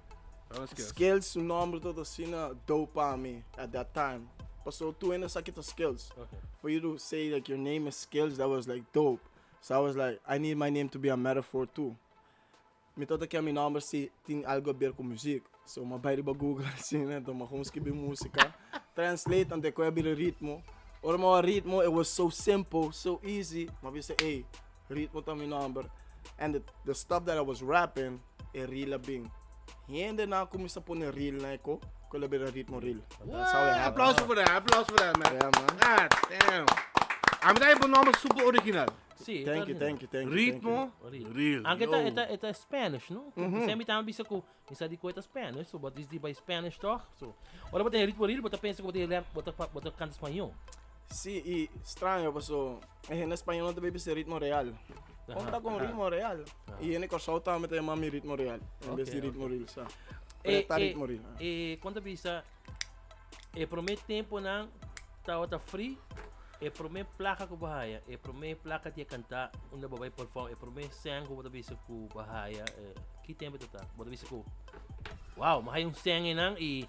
Shout out Skills. Skills su nomber tabata asina dope pa mi at that time. Paso tur hende sa ki ta Skills. Okay. For you to say like your name is Skills, that was like dope. So I was like, I need my name to be a metaphor too. Mi tabata kier mi nomber si tin algo a ber ku muziek. So m'a bai riba Google asina, enton m'a gewoon skibi musica. Translate anto e koe a bira ritmo. Ora m'a wak ritmo, it was so simple, so easy. M'a bisa, ey, ritmo ta mi nomber. And the stuff that I was rapping, e real a bin. Hende nan a cuminsa pone real na e ko, ku el a bira ritmo real. That's how it happened. Aplauso for that, aplauso for that, man. Yeah, man. God damn. Ami ta e nomber super original. Si, Thank you, thank you, thank you. thank you. Ritmo Real. real. Aunque ta, Yo. e ta, e ta Spanish, no? Mm -hmm. Sempre bisa ku, mi sa di ku e ta Spanish, so but is di by Spanish toch? So, ora bo tin ritmo real, bo ta pensa ku bo tin rap, bo ta bo ta kanta spañó. Si, i straño paso e hende spañó no ta bay bisa ritmo real. Kon ta kon ritmo real? I hende Kòrsou tambe ta yama mi ritmo real en bes di ritmo real, sa. Pero e ta ritmo real. E kon ta bisa e promé temponan tabata free, e promé plaka ku bo haya, e promé plaka di e kantá unda bo bai perform, e promé sèn ku bo ta bisa ku bo haya, ki tempu ta ta? Bo ta bisa ku wow, mi haya un sèn einan i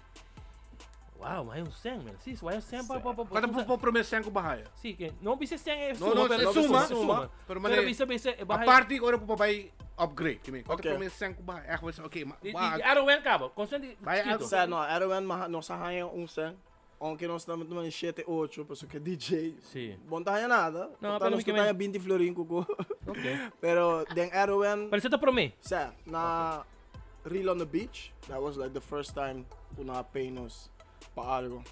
Wow, ma hay un cent, man. Sí, so hay un cent pa pa pa. Cuánto po primer cent ku bahaya? Sí, que no bisa cent e No, no, suma, pero e suma, suma. Pero Pero mane bisa bisa e bahaya. Aparte ora ku bai upgrade, ki mi. Cuánto Okay. primer cent ku bahaya? Echt bisa, okay, ma Di wa di Arrowen cabo. Con cent di Vai chiquito. Sa, no, Erwin ma nos a haña un cent. Aunque nos ta met un 7, 8, paso ke DJ. Sí. Bon ta haña nada. No, No, pero nos mi ke ta haña 20 florin kuko. Okay. Pero den Erwin, Pero esei ta promé. sa, na Real on the Beach, that was like the first time ku nan a pay nos pa algo.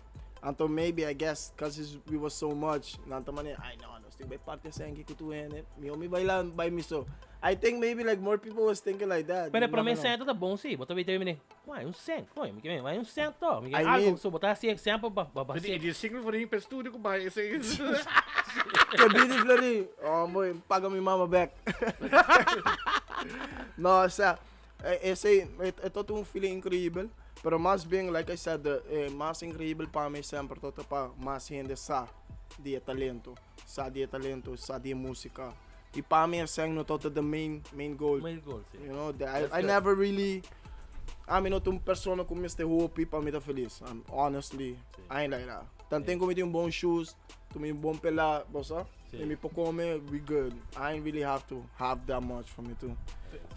Anto maybe I guess cause is we was so much, nan ta manera, ay no, nos tin bai parti esaki ku tur hende, miho mi baila bai mi so. I think maybe like more people was thinking like that. Pero You promé never know. cent ta bon si, bo ta wete mene, wai un cent, koi, mi ke men, wai un cent to, mi ke I algo, mean- so bo ta hasi example pa pa pa Di di single florin per studio ku bai esei. Ke bini florin? Oh boy, paga mi mama back. No, o sea, esei e tot un feeling increíbel, pero mas bien like I said, e mas increíbel pa mi semper tot pa mas hende sa di e talento, sa di e talento, sa di e musica. Y pa mi esei no tot the main main goal. Main goal, si. You know, the, I, That's I good. never really ami no ta un persona ku mester hopi pa mi ta feliz. I'm honestly, Si. I ain't like that. Tanten ku mi tin un bon shoes, tu mi bon pela, bo sa? Si. Y mi por come, we good. I ain't really have to have that much for me to.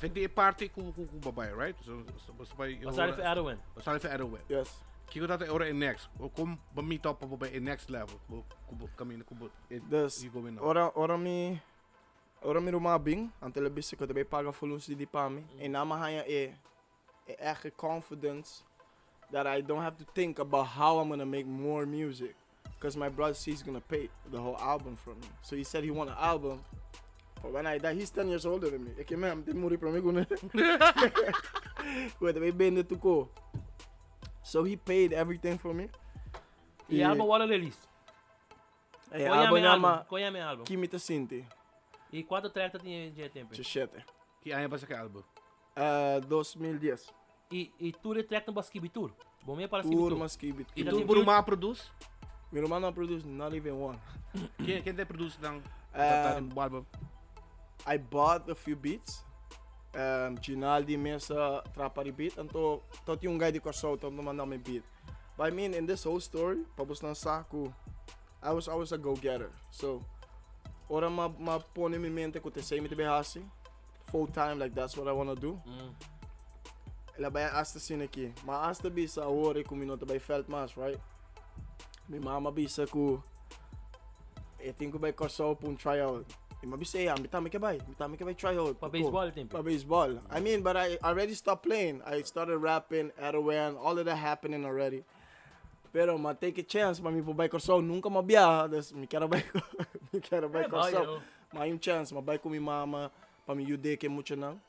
Vind di e party ku ku ku babay, right? So so so bay Bo sali for Erwin. Bo sali for Erwin. Yes. Kiko ta e ora e next? O kom bo meet up pa bo bay e next level? Bo ku bo camina ku bo e Dus, you going now. ora, ora mi, ora mi ruman a bin, anto el a bisa ku ta bay paga full un CD pa mi. E nan a haña e, e echte confidence that I don't have to think about how I'm gonna make more music. Cause my brother says he's gonna pay the whole album for me. So he said he want an album. For when I die, he's 10 years older than me. E ke men, te muri prome ku ne. Ku ta bay bende tuko. So he paid everything for me. E album wòrdu release. E Kon yama album e album? yama Kon yama e album? Ki mi ta sinti. I kuantu track ta tin e dje tempu? Shete. Ki aña pasa ki album? 2010. I i tur e track nan bo a skibi tur? Bo mea para skibi Tur tur? m'a skibi I tur. ta tin Tur bo ruman a produce? Mi ruman no a produce not even one. Ken ken ta e produce nan ta ta den bo album? I bought a few beats. Ginaldi mes a trapa di beat. Anto ta tin un guy di Kòrsou ta manda mi beat. But I mean in this whole story pa bosnan sa ku I was always a go getter. So ora m'a m'a pone mi mente ku t'esei mi ta bay hasi full time like that's what I wanna do. El a bay hasta asina aki. Ma hasta bisa awor ku mi no ta bay veld mas right. Mi mama bisa ku e tin ku bay Kòrsou pa un try out. I mi a bisa, ey, mi tambe ke bay, mi tambe ke bay try out. Pa baseball e tempo? Pa baseball. I mean, but I already stopped playing. I started rapping, Erwin, all of that happening already. Pero m'a take a chance pa mi por bay Kòrsou. Nunka m'a biaha, dus mi kier a bay, mi kier a bay Eh, bai, Kòrsou. yo. M'a hay un chance, m'a bay ku mi mama pa mi yud'é ku e muchanan.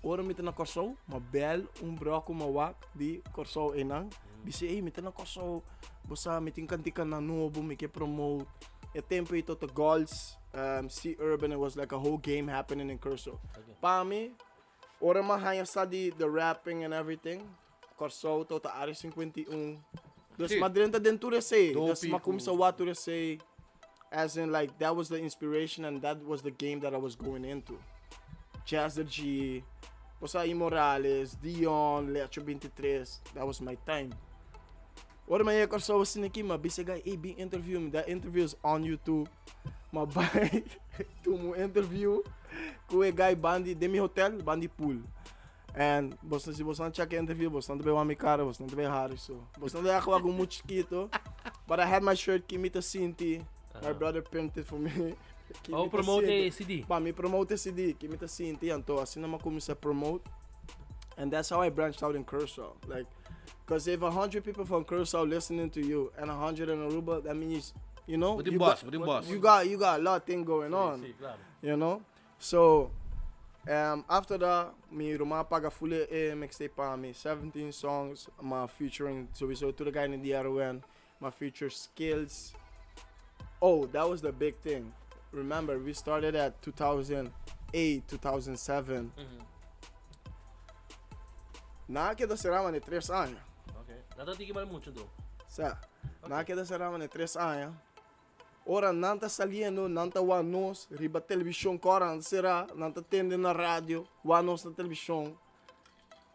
Ora mi ta na Kòrsou, m'a bèl un brò ku m'a wak di Kòrsou einan. Bis'é, ey, mi ta na Kòrsou, bo sa mi tin kantikanan nobo, mi ke promote. E tempu ei tabata Gols, C Urban, it was like a whole game happening in Kòrsou. Pa mi, ora m'a haña sa di the rapping and everything, Kòrsou tabata Area 51. Dus Si. m'a drenta den tur esey. Dus Dopey m'a ku- cuminsa wak tur esey. As in like that was the inspiration and that was the game that I was going into. Chester G, Posai Morales, Dion, Lecho 23, that was my time. Ora mi a yega Kòrsou asina aki, mi a bisa e guy, ey, bin interview mi. That interview is on YouTube. Mi a bai tuma un interview ku e guy bandi den mi hotel, bandi pool. And boso, si boso check e interview, boso ta bay wak mi cara, boso ta bay hari so. Boso ta wak un mucho chikito. But I had my shirt Ki Mi Ta Sinti. My brother printed for me. Ki Oh, Mi Ta promote Sinti. e CD. Pa mi promote e CD, Ki Mi Ta Sinti. Anto, asina mi a cuminsa promote. And that's how I branched out in Curaçao. Like, because if 100 people from Curaçao listening to you and 100 in Aruba, that means, you know, Bo tin you boss, got, bo tin boss. you got a lot thing going on. Si, claro. You know? So, after that, mi ruman a paga full e mixtape pa mi. 17 songs, m'a featuring sowieso to the guy in the RON, m'a feature Skills. Oh, that was the big thing. Remember, we started at 2008, 2007. Nan a keda sera mane 3 aña. Ok. Nan ta tiki mal mucho do. Sa, nan a keda sera mane 3 aña. Ora nan ta saliendo, nan ta wak nos, riba television kora nan sera, nan ta tende na radio, wak nos na television.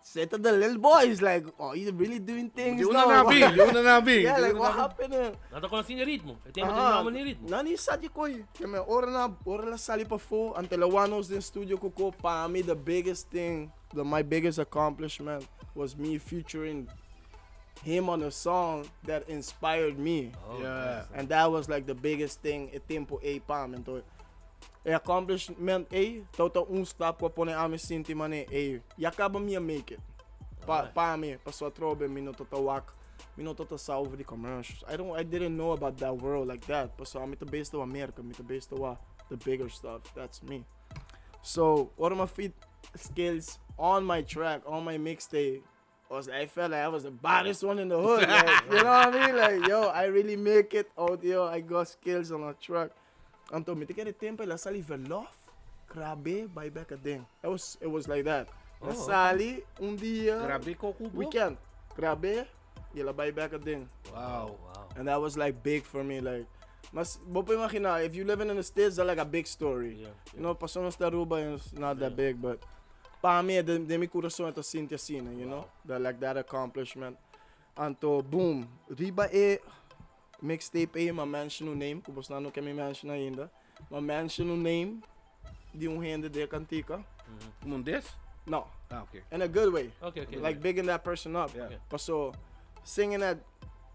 Say to the little boys like, "Oh, you really doing things Di now." una na bin, di una na bin. Yeah, like what happening? Nan ta conoci ritmo. E tempo tin nomber ni ritmo. Nan ni sa di koi. Ke men ora na ora la sali pafo, ante la wak nos den studio koko, pa mi the biggest thing, the my biggest accomplishment was me featuring him on a song that inspired me. Oh, And that was like the biggest thing e tempo ey pa mi. Anto, e accomplishment ey, tabata un stap cu a pone ami sinti mane ey. Ya caba mi a make it. Pa, pa mi, paso atrobe mi no tabata wak, mi no tabata sa over the commercials. I don't I didn't know about that world like that. Paso ami ta based op America, mi ta based op the bigger stuff. That's me. So, ora m'a feat Skills on my track, on my mixtape, was I felt like I was the baddest one in the hood. Like, you know what I mean? Like, yo, I really make it out here. I got Skills on a track. Anto, mi ta kere tempo el a sali Verlof, Grabe, bai back a ding. It was like that. El a sali un dia, Grabe koku bo. weekend. Grabe, y el a bai back a ding. And that was like big for me. Like, mas, bo por imagina, if you living in the States, that's like a big story. Paso nos ta Aruba, it's not that big, but pa mi, den mi curason, ta sinti asina, that, like that accomplishment. Anto, boom, riba e mixtape ey, m'a mention un name, cu bo no kier mi mention ainda. M'a mention un name di un hende di cantica. Un des? No, Ah, ok. in a good way. Like bigging that person up. But so, singing at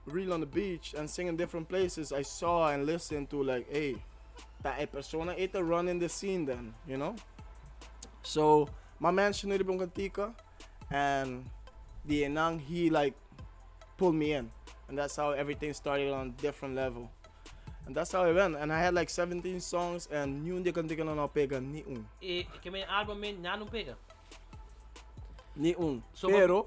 Real on the Beach and singing different places, I saw and listened to like, hey, ta e persona ey ta running the scene then, you know? So, m'a mention riba un cantica and the enang he like pulled me in. And that's how everything started on a different level. And that's how it went. And I had like 17 songs and niun di e cantica no a pega ni un. E ke men album men nan no pega. Ni un. So, Pero,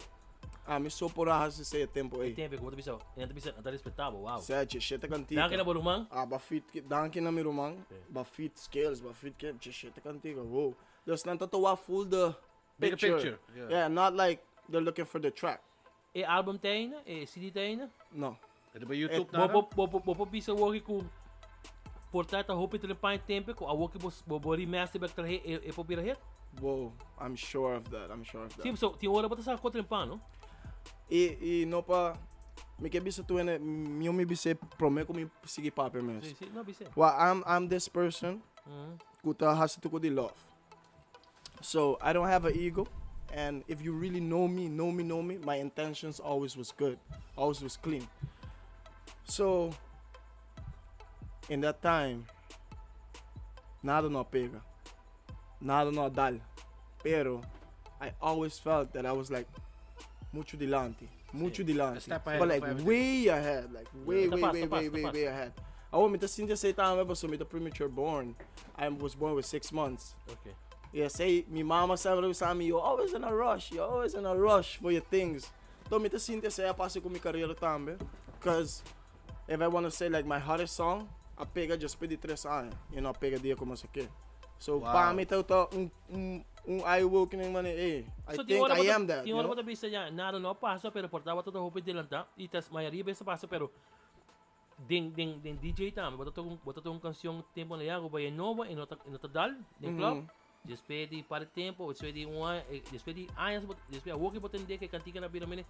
ami so por a haci e tempo ey. Tempo cu bo bisa, enta bisa, ta respetabel, wow. Sete, shete cantica. Danki na bo ruman. Ah, b'a feat, danki na mi ruman. B'a feat Skills, b'a feat ke, shete cantica, wow. Dus nan ta wak full the Bigger picture. picture, yeah. Yeah, not like they're looking for the track. E album tin, e CD tin. No. Riba YouTube Bo nada? bo bo bo bo bisa woki ku portata hopi trepa tempo ku awoki bo bo bo remaster back trahe e e po bira hit. Whoa, I'm sure of that. I'm sure of that. Si, so tin ora bo ta sa ko trempa, no? E no pa mi ke bisa tu ene mi mi bisa prome ku mi sigui papia mes. Si, no bisa. Well, I'm this person ku ta hasi tur di love. So I don't have an ego, and if you really know me, know me, know me, my intentions always was good, always was clean. So in that time, nada no pega, nada no dal, pero I always felt that I was like mucho dilanti, mucho dilanti, A step ahead but of like everything. way ahead, like way, Ta way, pasa, way, ta way, pasa, way, ta way ahead. Awor mi ta sinti esey tambe, paso mi ta premature born. I was born with 6 months. Yeah, say mi mama semper bisa mi, "You're always in a rush. You're always in a rush for your things." Anto mi ta sinti esey a pasa cu mi carera tambe. 'Cause if I want to say like my hardest song, a pega just pedi 3 aña. A pega dia como esaki. So pa mi ta un, un Un eye awakening mane, ey, I So, tin think ora I bo ta- am that, Tin you ora know? bo ta bisa ya, nada no a pasa, pero por tabata ta hopi delantá y tas mayoria bes ta pasa, pero den den den DJ tambe, bo ta toca un bo ta toca un cancion tempo na ya ku bay e nobo y no ta y no ta dal den club. Despues di par di tempo, despues di un aña, eh, despues di añas, bo- despues awor ki bo tende ke kantika na bira mene,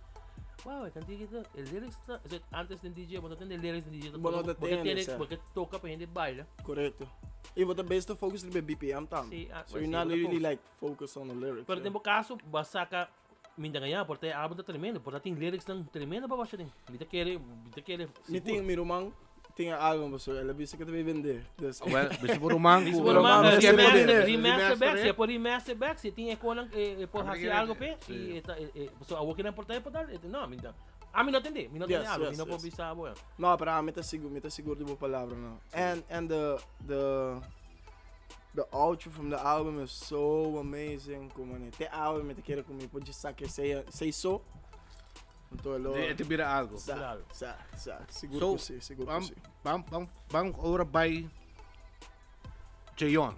wow, e kantika ta, e lyrics ta, o sea, antes den DJ bo no tende lyrics den DJ, Bo no ta bo te tende, tende, sa. bo ke toka pa hende baila. Correcto. Y bo ta best focus riba e BPM tambe. Sí, ah, So sí, you're not bo ta really focus. like focus on the lyrics. Pero yeah. den bo caso, bo saca Minta gañá, por ta e álbum ta tremendo, por ta tin lyrics nan tremendo pa basha den. Mi ta kere, mi ta kere Mi sigur. tin, mi ruman tin e álbum pasobra el a bisa ke ta bay bende. Dus Well, bisa bo ruman Bisa ku bo ruman, nos eh, kier remaster, bende. remaster back, Remaster, si e por remaster back, si tin e konan, e, e por Abra hasi ke algo p'e, sí. i e ta, e, e, pasobra awor kinan por ta e por tal, e ta, no, mi ta, ami no tende, mi no tende Yes, algo, mi yes, no por yes. bisa bo. No, pero ami ta sigur, mi ta sigur di bo palabranan. And, and the, the, The outro from the album is so amazing. Como ne te album me te kere ku mi por djis sa ke sei sei so. Anto lo E te bira algo. Sa, Claro. sa, sa. Sigur So, ku si, sigur ku Bam, si. bam, bam, bam ora bai Jeon.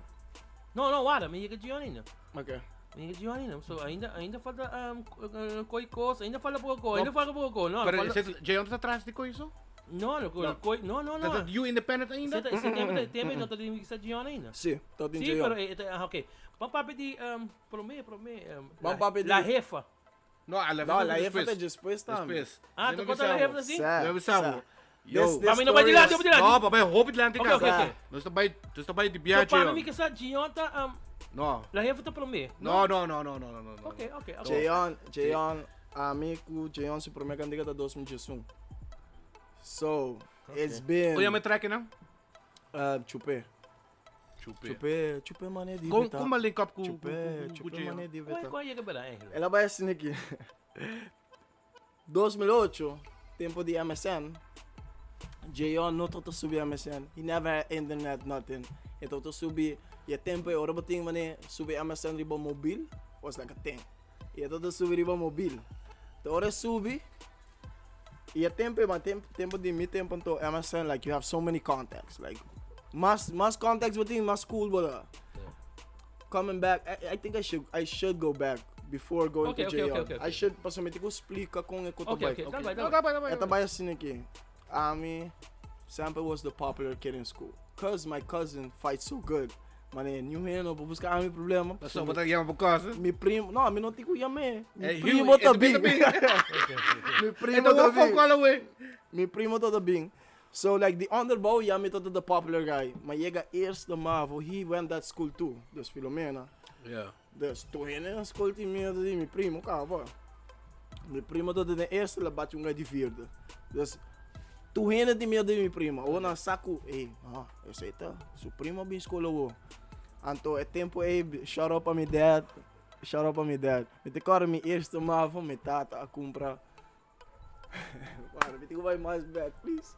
No, no, wara, mi yega Gion ainda. Ok. Mi yega Gion ainda. So, ainda, ainda falta um, koi kos, ainda falta poko ko, ainda falta poko ko. No, Pero falta, is Jeon ta atrás di koi so? No, no, no, koi, no, no, no. Ta ta you independent ainda? Se se tempo, tempo no ta di sa Gion ainda. Si, ta tin Sí, Jeon. pero eh, ah, ok. Ban papia di um, promé, promé, um, Ban la, papia di- la jefa. No, a la No, jefa la jefa despues. ta despues tambe. Despues. Ah, Debe tu conta la bisa jefa bo. así? Sa, Debe bisa bo. sa. Yo. This- this Mami, no bai story dilanti, is- bai dilanti. No, pa bai hopi dilanti Ok, kaba. ok, ok. Nos ta bai, nos ta bai di So, biaha pa Jeon. mi que sa Gion ta um, No. la jefa ta promé. No, no, no, no, no, no, no. Ok, ok, ok. Jeon, Jeon, ami ku Jeon su promé kantika ta 2011. So, it's been Oye, me track nan? Chupé. Chupé. Chupé, chupé mané di Kon beta. kon link up ku ku Chupé, ku ku chupé Jeon? mané di Kua beta. kua yega bera eigenlijk? El a bai asina aki. 2008, tempo di MSN, Jeon no tabata subi MSN. He never had internet, nothing. E tabata subi, y e tempo ei ora bo tin manera subi MSN riba mobil, was like a thing. Y e tabata subi riba mobil. Te ora e subi, y e tempo ei, ma tempo, tempo di mi tempo anto MSN, like you have so many contacts. Like, mas, mas contacts bo tin, mas cool bo ta. Coming back, I, I think I should, I should go back before going Okay, to okay, jail. okay, okay, I okay. should, pasobra mi tin ku splika kon e ku ta Okay, bai. okay, ta bai, ta No, bai. ta bai, ta bai. E ta bai asina aki. Ami semper was the popular kid in school. Cause my cousin fights so good. Mane, niun hende no por buska ami problema. Pasobra bo ta yama bo cousin. Mi primo, no, mi no tin ku yam'é. Mi Eh, primo Huey, ta e ta bin, bin. ta bin. Mi E primo ta ta un phone bin. call away. Mi primo ta ta bin. So like di onderbouw ya mi ta ta the popular guy. Ma yega eerste mavo, he went that school too. Dus Filomena. Yeah. Dus tur hende na skol tin miedo di mi primo kaba. Mi primo ta den eerste la bati un guy di vierde. Dus tur hende tin miedo di mi primo. Awor nan sa ku, ey, no, esey ta su primo a bin skol awor. Anto e tempo ey, shout out pa mi dad, shout out pa mi dad. Mi ta kòrda mi eerste mavo, mi tata a kumpra Para, mi tin ku bai mas back, please.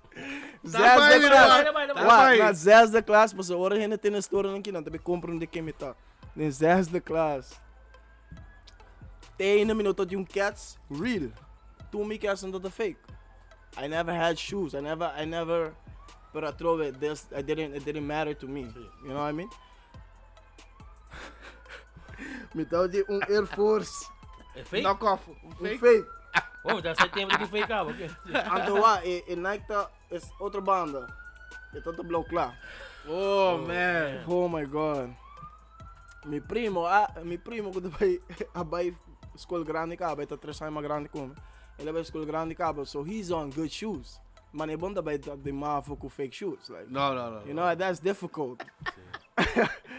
Ta bai, Zesde mi klas. ruman. Bai, bai, bai. Ta Wak, bai. na zesde klas, pasobra ora hende tene storynan aki, nan ta bay comprende ken mi ta. Den zesde klas, te ainda mi no ta tin un kets real. Tur mi ketsnan ta ta fake. I never had shoes, I never, I never, pero atrobe, this, I didn't, it didn't matter to me. You know what I mean? Mi ta di un Air Force. E fake? Knock off. Un Fake? fake. Oh, dat is tempo di fake cabo. Okay. Anto wa, e, e Nike ta is otro banda. E ta ta blauw kla. Oh, man. Oh my God. Mi primo, ah, mi primo ku ta bai a bai skol grandi kaba, e ta tres aña mas grandi ku mi. El a bai skol grandi kaba, so he's on good shoes. Maar e bon ta bai di mavo ku fake shoes. Like, No, no, no. you know, that's difficult.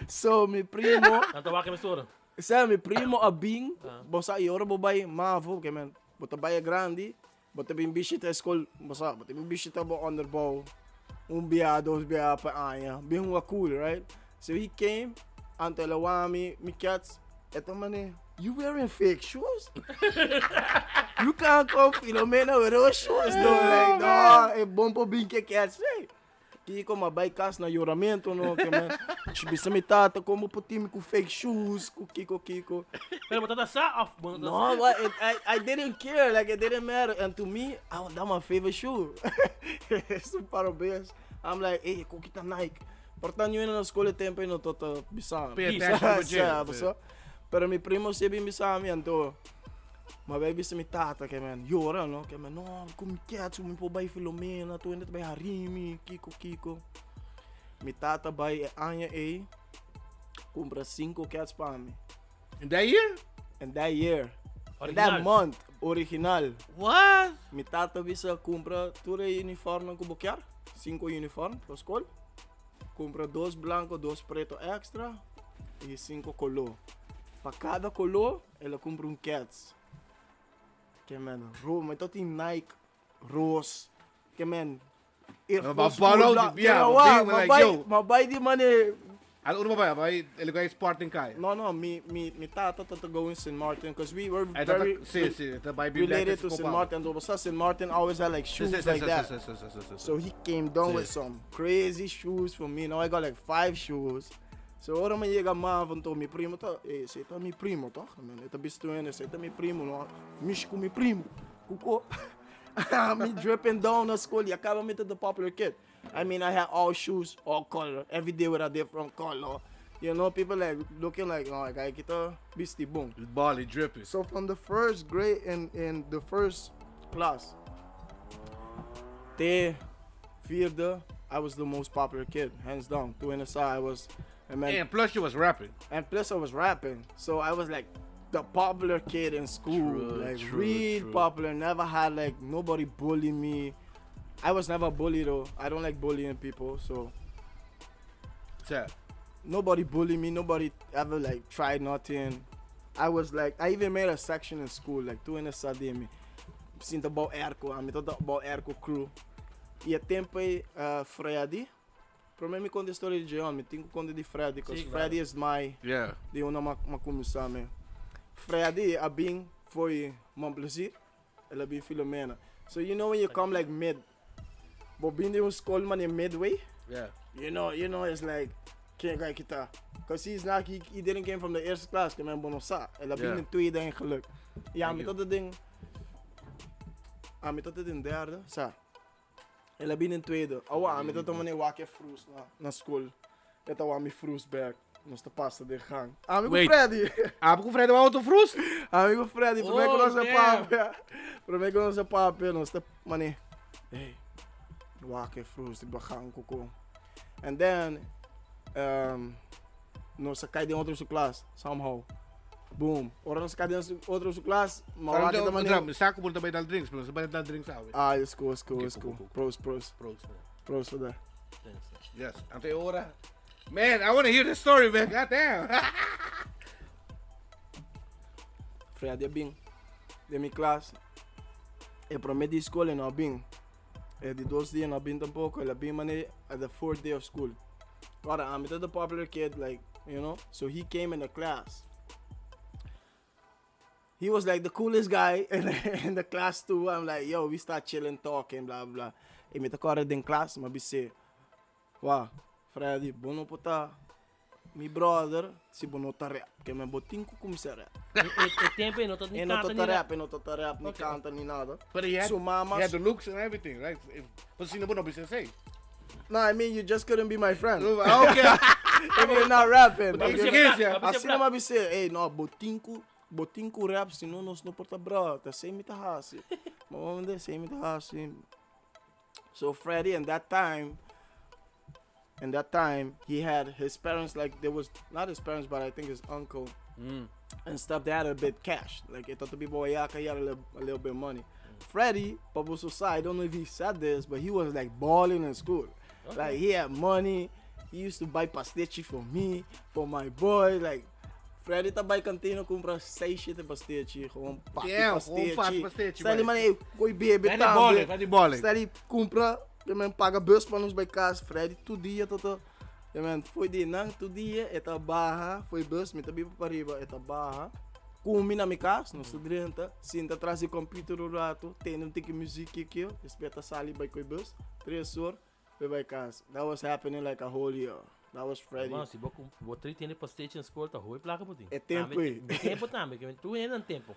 so mi primo, Anto wak mi stora. Sa mi primo a bin, Ah. bo sa y ora bo bai mavo, ke men, bo ta bai grandi, bo ta bin bishita e skol, bo sa, bo ta bin bishita bo onderbouw, un bia, dos bia pa aña, bin hunga cool, right? So he came, anto el a wak mi, mi cats, e ta mane, you wearing fake shoes? You can't come Filomena with those shoes though, like, no, e bon por bin ke cats, hey. Kiko ma bai kas na yoramentu no ke men bisa mi tata komo por tin mi ku fake shoes ku kiko kiko. Pero bo tata sa of bo no tata No, but it, I, I didn't care, like it didn't matter. And to me, I, that my favorite shoe. Es un parabes. I'm like, hey, ko kita Nike. Por tanto, yo na school e tempo no tata bisa. Pay Bisa. attention with Sa, you. sa. Pero mi primo si a bin bisa mi, anto m'a bai bisa mi tata ke men yora no, ke men no, ku mi kets, mi por bai Filomena, tur hende ta bai hari mi, kiko kiko. Mi tata bai e aña ei kumpra sinku kets pa mi. In that year? In that year. In that Original. month, original. What? Mi tata bisa kumpra tur e uniformnan ku bo kier, sinku uniform pa skol. Kumpra dos blanco, dos preto extra y cinco color. Pa cada color el a kumpra un kets. Ke men, ro, mi ta tin Nike, roos. Ke men, Air Ma Force ball full out blanco. di bia, Ke ma wa, big, ma like, bai, yo. ma bai di mane. Al uno bai, bai, el gai Sporting kai. No, no, mi, mi, mi tata ta go in St. Martin, because we were Ay, tata, very si, si, ta bai related to St. Martin. And St. Martin always had like shoes like that. So he came down with some crazy shoes for me. Now I got like five shoes. So ora mi yega mavo anto mi primo ta, eh, esei ta mi primo toch? I mean, e ta bisto hende, esei ta mi primo, no? Mishi ku mi primo. Kuko. Mi dripping down na school y a caba mi ta the popular kid. I mean, I had all shoes, all color, every day with a different color. You know, people like looking like, oh, guy kita bisti bon. Bali dripping. So from the first grade in the first class, te vierde, I was the most popular kid, hands down. Two in the side, I was, and man, And plus you was rapping. and plus I was rapping, so I was like the popular kid in school, True, like true, real true. popular. Never had like nobody bully me. I was never bullied though. I don't like bullying people, so Sa. nobody bully me. Nobody ever like tried nothing. I was like, I even made a section in school, like two in the side me. Sinta bou airco, ami ta bou airco crew. E e tempo ei, Freddy, prome mi conta e storia di Jeon, mi tin cu conta di Freddy, cause Sí, claro. Freddy is my, di unda m'a cuminsa me. Freddy a bin fo'i Mon Plaisir, el a bin Filomena. So you know when you come like mid, bo bin di un school mane midway, You know, it's like, ken kai kita? Cause he's not, he didn't came from the eerste klas, ke men bo no sa. El a bin den tweede eigenlijk. Ja, Thank mi you. ta den, ah, mi ta den derde, sa. El a bin den tweede. Awa, mi ta mane wak e frus na school. E ta wak mi frus bek. Nos ta pasa den gang. Ami ku Wait. Freddy. Ami ku Freddy wou auto frus? Ami ku Freddy, prome ku Oh, nos a damn. papia. Prome ku nos a papia, nos ta mane, hey, wak e frus di bagang koko. And then, nos a kai den otro su klas, somehow. Boom. Ora nos a kai den otro su klas, ma wak e ta mane. Mi sa ku bo no ta bai dal drinks, pero nos a bai dal drinks awe. Ah, is cool, is cool, Okay, is cool, cool. cool, cool. Pros, pros. Pros, man. Pros for that. Thanks. Yes, ante ora. Man, I wanna hear this story, man. God damn. Freddy a bin den mi klas. E prome di skol e no a bin. E di dos dia no a bin tampoco. El a bin mane at the fourth day of school. Ora, ami ta the popular kid, like, you know. So he came in the class. He was like the coolest guy in the class too. I'm like, yo, we start chilling, talking, blah, blah. E mi ta kore den klas, m'a bis'é, Wah, Freddy, bo no por ta mi brother si bo no ta rap. Ke men bo tin ku kuminsá rap. E tempo e no ta ni E no kanta ta ni rap, rap. e no ta rap, ni Okay. kanta, ni nada. But he had, Su mama he had the looks and everything, right? If, but si no bo no bisa esei. No, I mean, you just couldn't be my friend. Okay. If you're not rapping. But If you you're can't, yeah. Asina m'a bis'é, ey, no, bo tin ku, bo tin ku rap, si no nos no por ta brother. Ta esei mi ta hasi. Ma bo mende, esei mi ta hasi. So Freddy, in that time, in that time, he had his parents, like, there was, not his parents, but I think his uncle and stuff, they had a bit cash. Like, it thought to be boy, yeah, he had a little bit money. Freddy, Pablo Sosa, I don't know if he said this, but he was like balling in school. Like, he had money. He used to buy pastechi for me, for my boy. Like, Freddy ta bay cantina cumpra seis shit pastechi, gewoon papi Damn, pastechi. gewoon papi pastechi, Sali man. man, hey, koi bebe Freddy tambe. balling, Freddy balling. Sali cumpra, de man paga bus pa nos bay cas. Freddy tur dia toto. De man, foi di nan tur dia, e ta baha, foi bus, mi ta biba pariba, e ta baha. Cumi na mi cas, nos ta drenta, sinta tras di computer un rato, tende un tiki muziek aki, despues ta sali bay koi bus, tres or, bay bay cas. That was happening like a whole year. That was Freddy. Mano, si bo cum, bo tri tende pastechi na school, ta hopi placa bo tin. E tempo Tambe ei. tin tempo tambe, ke tur hende nan tempo.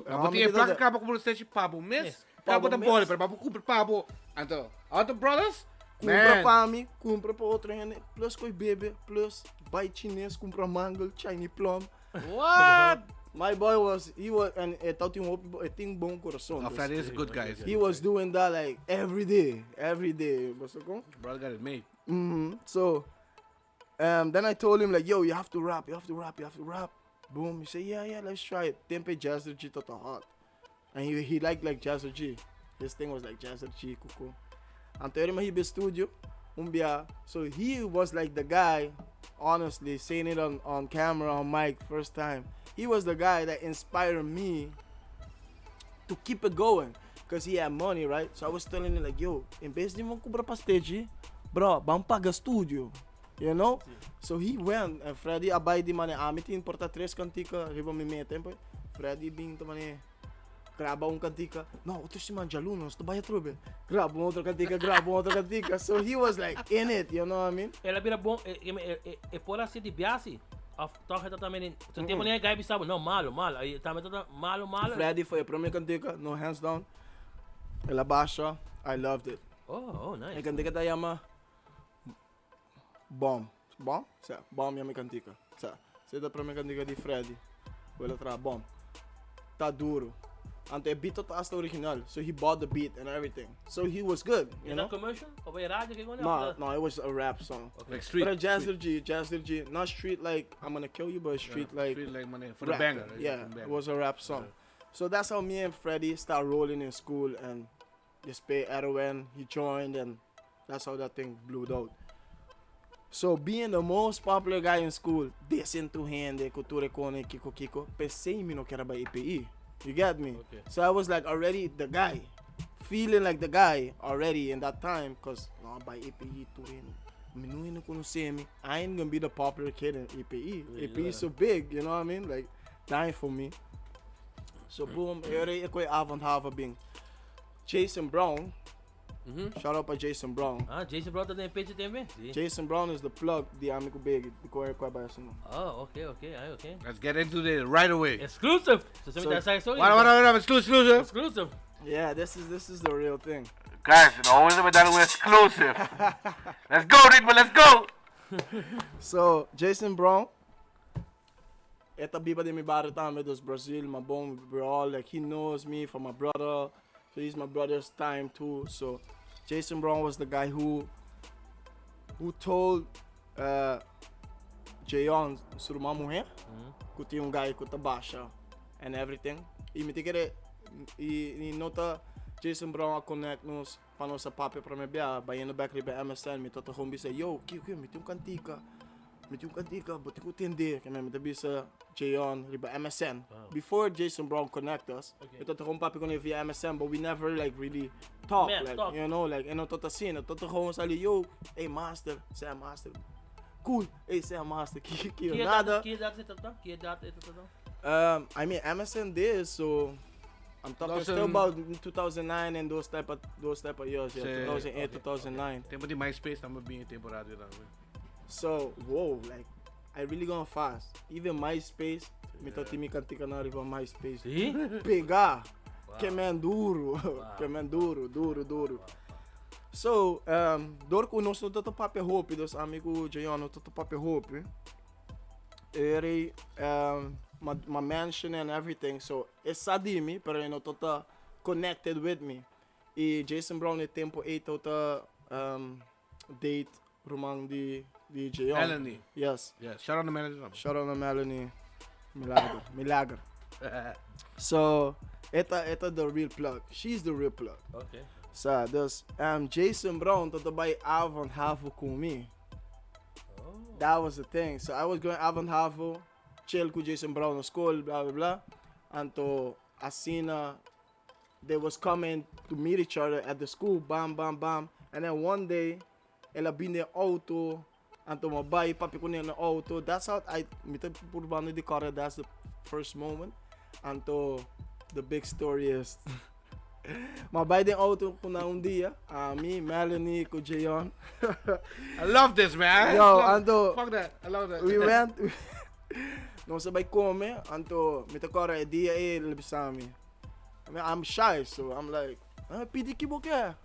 Ah, bo tin e placa caba como pastechi pa bo mes, Yes. caba Pa bo ta mes. bole, pero pa bo cumpra pa bo. Anto, other brothers, Cumpra man. pa mi, cumpra pa otro hende, plus koe bebe, plus bai chines cumpra mangel, Chinese plum. What? My boy was, he was, and e tin un e tin bon kurason. Oh, Freddy is a good guy. He was doing that like every day, every day. Bo sa kon? Brother got it made. So then I told him like, "Yo, you have to rap, you have to rap, you have to rap." Boom. He said, Yeah, let's try it." Tempo Jazzer G tabata hot. And he liked like Jazzer G. His thing was like Jazzer G, cuckoo. Anto el a hiba studio, un bia. So he was like the guy, honestly, saying it on camera, on mic, first time. He was the guy that inspired me to keep it going. 'Cause he had money, right? So I was telling him like, "Yo, en bes di kobra pa stage, bro, ban paga studio." You know? So he went and Freddy a bai di mane ami tin por ta tres kantika riba mi mes tempo. Freddy bin ta mane graba un kantika. "No, otro siman djaluna, nos ta bai atrobe. Graba un otro kantika, graba un otro kantika." So he was like in it, you know what I mean? El a bira bon, e por asina di biasi. Of toch e tambe so tempo nan guy bisabo, no, malo, malo. Aí tambe ta malo, malo. Freddy foi a primeira cantica, no, hands down. El a basha, I loved it. Oh, nice. E kantika ta yama Bomb. Bomb? Si, Bomb yama e kantika. Si. Esei ta e promé kantika di Freddy. El a traha Bomb. Ta duro. Anto e beat ta hasta original. So he bought the beat and everything. So he was good, you Is know? that commercial? Of e radio ku No, it was a rap song. Like street. But a Jazzer G, Jazzer G, not street like "I'm gonna kill you," but street like Street like money for the rap. banger, right? Yeah, For the it banger. was a rap song. So that's how me and Freddie start rolling in school and just pay Erwin, he joined, and that's how that thing blew out. So being the most popular guy in school, dissing to hende, cultura kone, kiko kiko, p'esei mi no ker a bai EPI. You get me? Okay. So I was like already the guy, feeling like the guy already in that time, 'cause no bai EPI tur hende. Mi no konosé mi. I ain't gonna be the popular kid in EPI. EPI is so big, you know what I mean? Like, dying for me. So boom, e koi avond hava bing. Jason Brown, shout out by Jason Brown. Ah, Jason Brown ta den page tambe? Si. Jason Brown is the plug di ami ku Big, di koi koi bai asina. Oh, okay, ay, okay. Let's get into this right away. Exclusive. So, so, So- so, What, exclusive, exclusive. Exclusive. Yeah, this is the real thing. Guys, you know, always been done with exclusive. Let's go, Ritmo, let's go. So, Jason Brown, e ta biba den mi bario tambe, dus Brazil, my bone, we're all like, he knows me from my brother, so he's my brother's time too. So, Jason Brown was the guy who told Jayon, su ruman muhé, ku tin un guy ku ta basha and everything. I mi ta kere, i no ta Jason Brown a connect nos pa nos a papia pa mi bia, bayendo back riba MSN, mi tabata gewoon bisa, "Yo, kiko, mi tin un kantika, mi tin un kantika, bo tin ku tende," ku mi ta bisa Jayon riba MSN. Before Jason Brown connect us, mi tabata gewoon papia kuné via MSN, but we never like really talk, Man, like, talk. Like, e no tabata asina, tabata gewoon sali, "Yo, hey master, say master, cool, hey, say master," kiko, Ki nada. Ki edat e ta? Ki edat e ta? I mean, MSN did, so I'm talking still about 2009 and those type of years, yeah, Si. 2008, 2009. Tempo di MySpace, tambe bin temporada la. So, whoa, like I really gone fast. Even MySpace, mi ta mi kantika na riba MySpace. Si? Pega, ke men duro, ke men duro, duro, duro. So, dor ku nos no tabata papia hopi, dus ami ku Jayon no tabata papia hopi. Eri, my mansion and everything. So, e sa di mi, pero e no tabata connected with me. I Jason Brown e tempo ei tabata date ruman di Jayon. Melanie. Yes. Yeah, shout out to Melanie. Shout out to Melanie. Milagro. Milagro. So, e ta the real plug. She's the real plug. So, dus Jason Brown tabata bai avond havo ku mi. Oh. That was the thing. So I was going avond havo, chill ku Jason Brown na school, blah blah blah. Anto asina, they was coming to meet each other at the school, bam bam bam. And then one day, el a bin den auto, anto m'a bai papia kuné na auto. That's how I mi ta purbando di kòrda, that's the first moment. Anto the big story is m'a bai den auto ku nan un dia, ami, Melanie, ku Jayon. I love this, man. Yo, anto Fuck that. I love that. We went, nos a bai kome, anto mi ta kòrda e dia el a bisa mi. I mean, I'm shy, so I'm like, "Ah, pidi ki bo ke."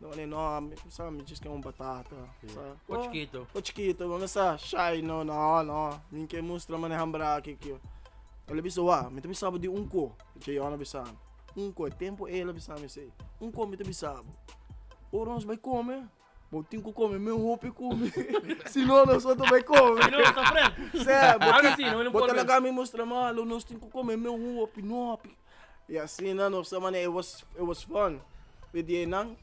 No, nee, no, mi sa mi djis ke un batata. Sa. Ko chikito. Ko chikito, ma mi sa shy, no, no, no. Mi ke mustra mane hambra aki ki. El a bisa wa, mi ta bisa bo di un ko. Jeyon a bisa mi. Un ko, e tempo el a bisa mi esei. Un ko mi ta bisa bo. Ora nos bai kome, bo tin ku kome men hopi ku mi. Si no, nos no ta bai kome. Si no, nos ta friend. Sè, bo Algo así, no, no bo ta por laga mi mustra malo, nos tin ku kome men hopi, no hopi. Y asina nos ta mane, it was fun. Y di einan,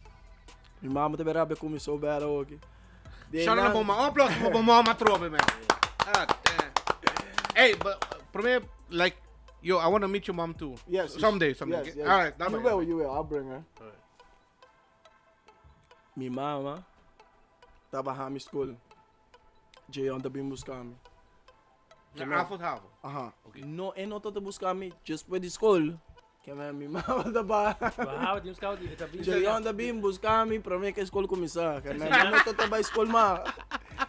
mi mama ta bera be kuminsó bera oki. Di Shout out einan- na bo mama. Un aplauso pa bo mama trobe, man. Ah, damn. Hey, but prome, like, yo, I want to meet your mom too. Yes. Someday, someday. Yes. All right, You will, you will. I'll bring her. Alright. Mi mama tabata mi skol. Jayon ta bin buska mi. Na avond havo. Aha. Okay. No, e no ta buska mi just pa di skol. Ke men mi mama ta ba. Wow, tin scout, e ta bin. Jayon ta bin buska mi prome ku skol kuminsá. Ke men no ta bai skol ma.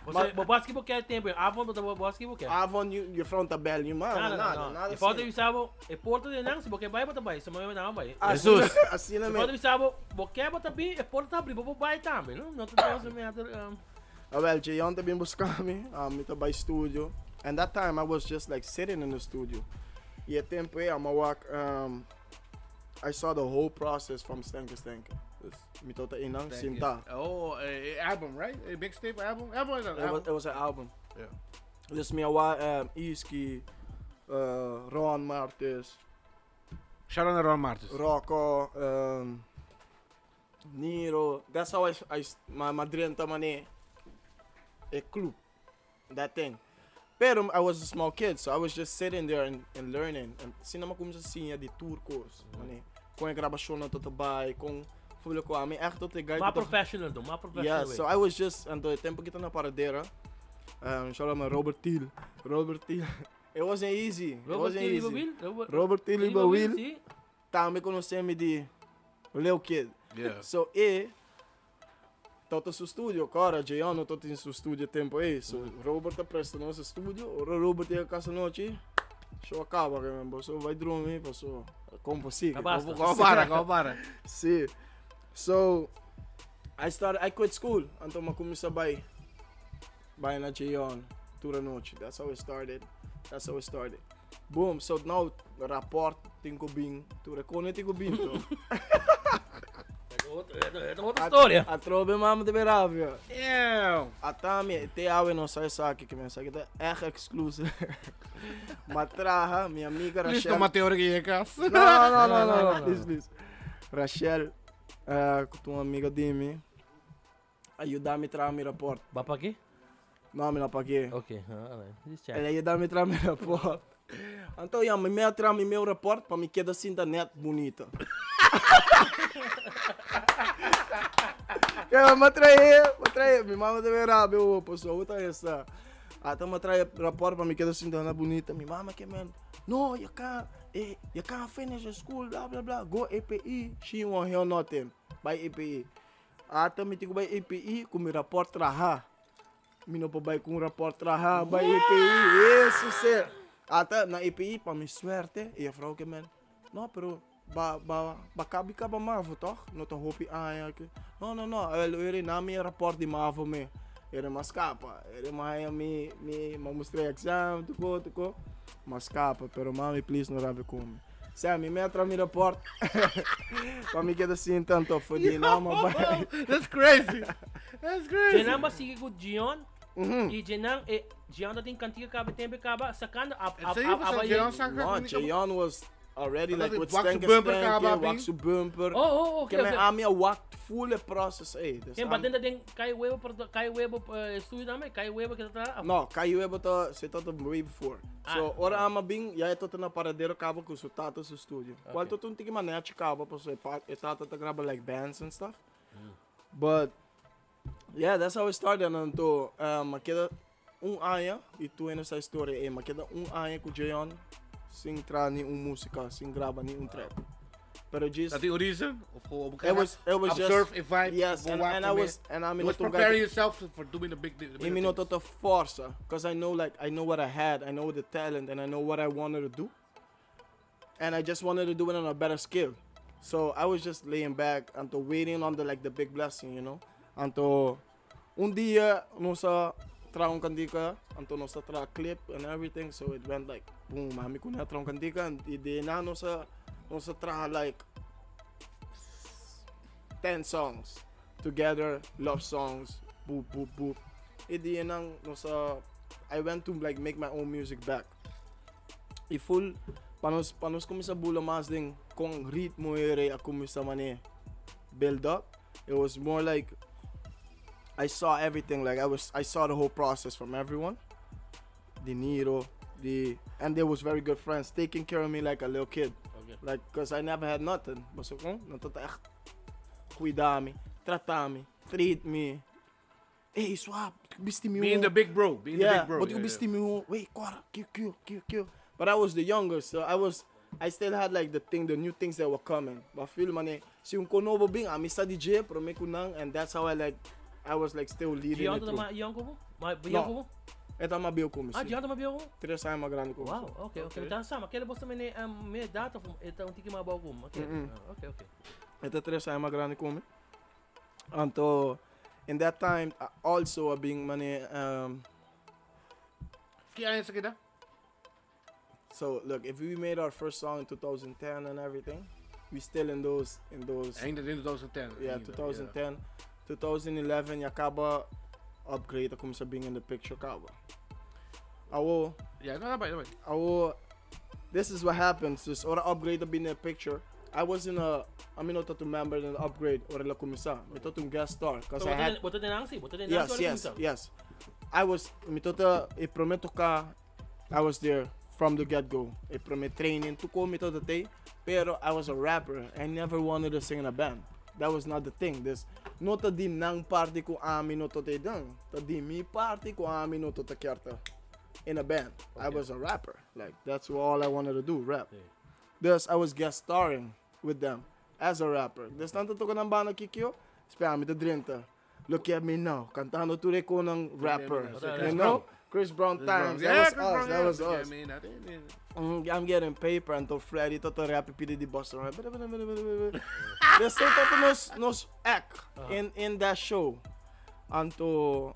Você, bo bosque bo quer tempo, avond bo bosque bo quer. Avond juffrouw ta bel mi mama, Nada, nada, no. nada. E falta di sabo, e porta de nang, si bo quer bai, bo ta bai, se mo não bai. Asina, Jesus. asina Se me. falta di sabo, bo quer bo ta bin, e porta ta abri, bo bo bai tambe, no? No ta doesn't matter. Ah, well, Jayon ta bin buska mi, mi ta bai studio. And that time I was just like sitting in the studio. Y e tempo ei, m'a wak, I saw the whole process from Stanky Stanky. Dus, mi tabata einan, sinta. Oh, album, right? A mixtape album? Album is an It was, album. it was an album. Dus mi a wak Iski, Ron Martis, Shout out to Ron Martis. Rocco, Nero. That's how I m'a drenta mane e club. That thing. Pero I was a small kid, so I was just sitting there and learning. And asina m'a kuminsá siña di tur kos. Mane, kon e grabashon ta bai, kon públiko ami echt tot de guy Ma professional do, ma professional. Yeah, so I was just, and e tempo ku ta na Paradera, shout out Robert Thiel. Robert Thiel. It wasn't easy. It Robert wasn't Tilly easy. Will, Robert Robert Tilly Will si. Tambe konosé mi di little kid. So e tabata su studio, kòrda, Jayon no tabata den su studio tempo ei. So Robert a presta nos e studio, ora Robert yega kas anochi, show a kaba, remember. So bai drumi, paso kon por sigui. Ta basta. Kon para, kon para. Si. So I started, I quit school. Anto m'a kuminsá bai na Jayon tur anochi. That's how it started. That's how it started. Boom. So now rapport tin ku bin, tur e kos tin ku bin to. Otro historia. Atrobe mama ta rabia. Damn. Ata mi te awe no sa esaki ke men esaki ta echt exclusive. M'a traha mi amiga Please Rachel. no Mateo que llega. No, no, no, No, no, no, no, no. please, please. Rachel, ku ta un amiga di mi, a yuda mi traha mi rapport. Ba pa ke? No, mi no pagué. Ok, alright. Just check. El a yuda mi traha mi rapport. Anto, ja, mi a traha mi meu rapport pa mi keda sinta net bunita. Ja, m'a traha, m'a traha. Mi mama tambe rabia, oh, paso, ta esa. Ata m'a traha rapport pa mi keda sinta net bunita. Mi mama ke men, "No, you can't, you can't finish the school, blah, blah, blah. Go EPI." She won't hear nothing. Bai EPI. Ata mi tin ku bai EPI ku mi rapport traha. Mi no por bai ku un rapport traha bai EPI. Eso se. Ata na EPI pa mi suerte e juffrouw ke men, "No, pero ba ba ba kabi kaba mavo toch? No ta hopi aña ke." No, no, no. El ere na mi rapport di mavo me. Ere m'a skapa. Ere m'a haña mi m'a mustra examen tuko tuko. M'a skapa, pero mami, please no rabia ku mi. Sa mi me tra mi rapport pa mi keda sinta anto for di mama bai. That's crazy. That's crazy. Jenan ba sige ku Gion? I Jenan, Gion ta tin kantika kaba tempo kaba sakando ap ap Sim, ap basta ap Gion saka No, Jayon was already like with Wax Stank bumper Stank, kaba, bin. wax bumper. Oh, okay, Ke men okay. ami a wak full process eh. Dus Ken batenta den Kai Webo Kai Webo studio tambe, Kai Webo ke ta. No, Kai Webo ta se ta way before. So Ah. ora ama bin ya e na Paradero kaba ku su tata su studio. Kual tot un tiki manechi kaba paso e tata ta graba like bands and stuff. But yeah, that's how it started. Anto m'a keda un aña i tur hende sa e storia ei. M'a keda un aña ku Jayon sin traha ni un músika, sin graba ni un track. Pero just Dat the reason? Of gewoon op it was just observe a vibe. Yes, and I was and I You mean was preparing yourself for doing the I big mi no ta forsa, because I know like I know what I had, I know the talent, and I know what I wanted to do, and I just wanted to do it on a better scale. So I was just laying back anto waiting on the like the big blessing, you know. Anto un dia nos a traha un kantika, anto nos a traha clip and everything, so it went like boom, ami ku ne a traha un kantika y de na nos a nos a traha like 10 songs together, love songs, boop boop boop. Y de nan nos a I went to like make my own music back. Y full pa nos pa nos cuminsa bula mas den con ritmo e rey a cuminsa mane build up. It was more like I saw everything like I was I saw the whole process from everyone. Di Niro, di and they was very good friends taking care of me like a little kid. Okay. Like cause I never had nothing. Boso con nan ta echt cuida mi, trata mi, treat me. Hey, swap, bisti mi Being un- the big bro, being the yeah, big bro. But yeah, you yeah. bisti mi un- wait, Cora, Q, Q, Q, Q. But I was the youngest, so I was, I still had like the thing, the new things that were coming. But feel mane, si un konobo bing, ami sa DJ, pero me kunang, and that's how I like, I was like still leading Gion it ta through. ma young como? Ma No. young como? Eta ma bio como Ah, si. Gion ta ma bio como? Tres años más grande como. Wow, okay, okay. Tá sama, aquele bosta mene me data fu, eta un tiki ma bau como. Okay. Ah, Okay, okay. Eta tres años más grande como. Anto, in that time, also being mane, Ki aña esaki ta? So look, if we made our first song in 2010 and everything, we still in those, in those. Ainda den 2010. Yeah, ainda, 2010, 2011 ya caba upgrade a cuminsa bin in the picture caba. Awo, Yeah, no, no, bai, bai. awo, this is what happens. Dus ora upgrade a bin in the picture. I was in a, I mean, not to member in the upgrade ora la cuminsa. Mi tot un guest star, cause So, I had bota den ansi, bota den Yes, ansi ora yes, cuminsa. yes. I was, mi tota, e prometo ka, I was there from the get-go. E prome training, tu ko mi tota te, pero I was a rapper. I never wanted to sing in a band. That was not the thing. This, no ta di nang party ko ami no tota dang. Ta di mi party ko ami no tota kerta in a band. I Okay. was a rapper. Like, that's all I wanted to do, rap. Yeah. Thus, I was guest starring with them as a rapper. Des tanto toco ng banda kikyo, spera mi ta drinta. Look at me now, cantando ture ko ng rapper. Chris You know? Chris Brown Chris Brown. times. Yeah, That was Chris Brown, us. That yeah. was Yeah, us. I mean, I think, yeah. I'm getting paper until Freddy toto rap pidi di Boston. Right? Des toto nos nos act in that show. Anto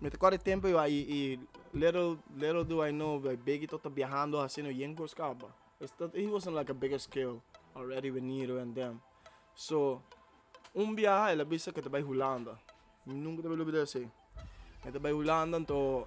me tocó de tempo y, y little do I know like Biggie toto viajando haciendo yengos caba. It's that he wasn't like a bigger scale already with Niro and them. So un viaje la vista que te va a Holanda. Nunca te voy a olvidar así. Te va a Holanda anto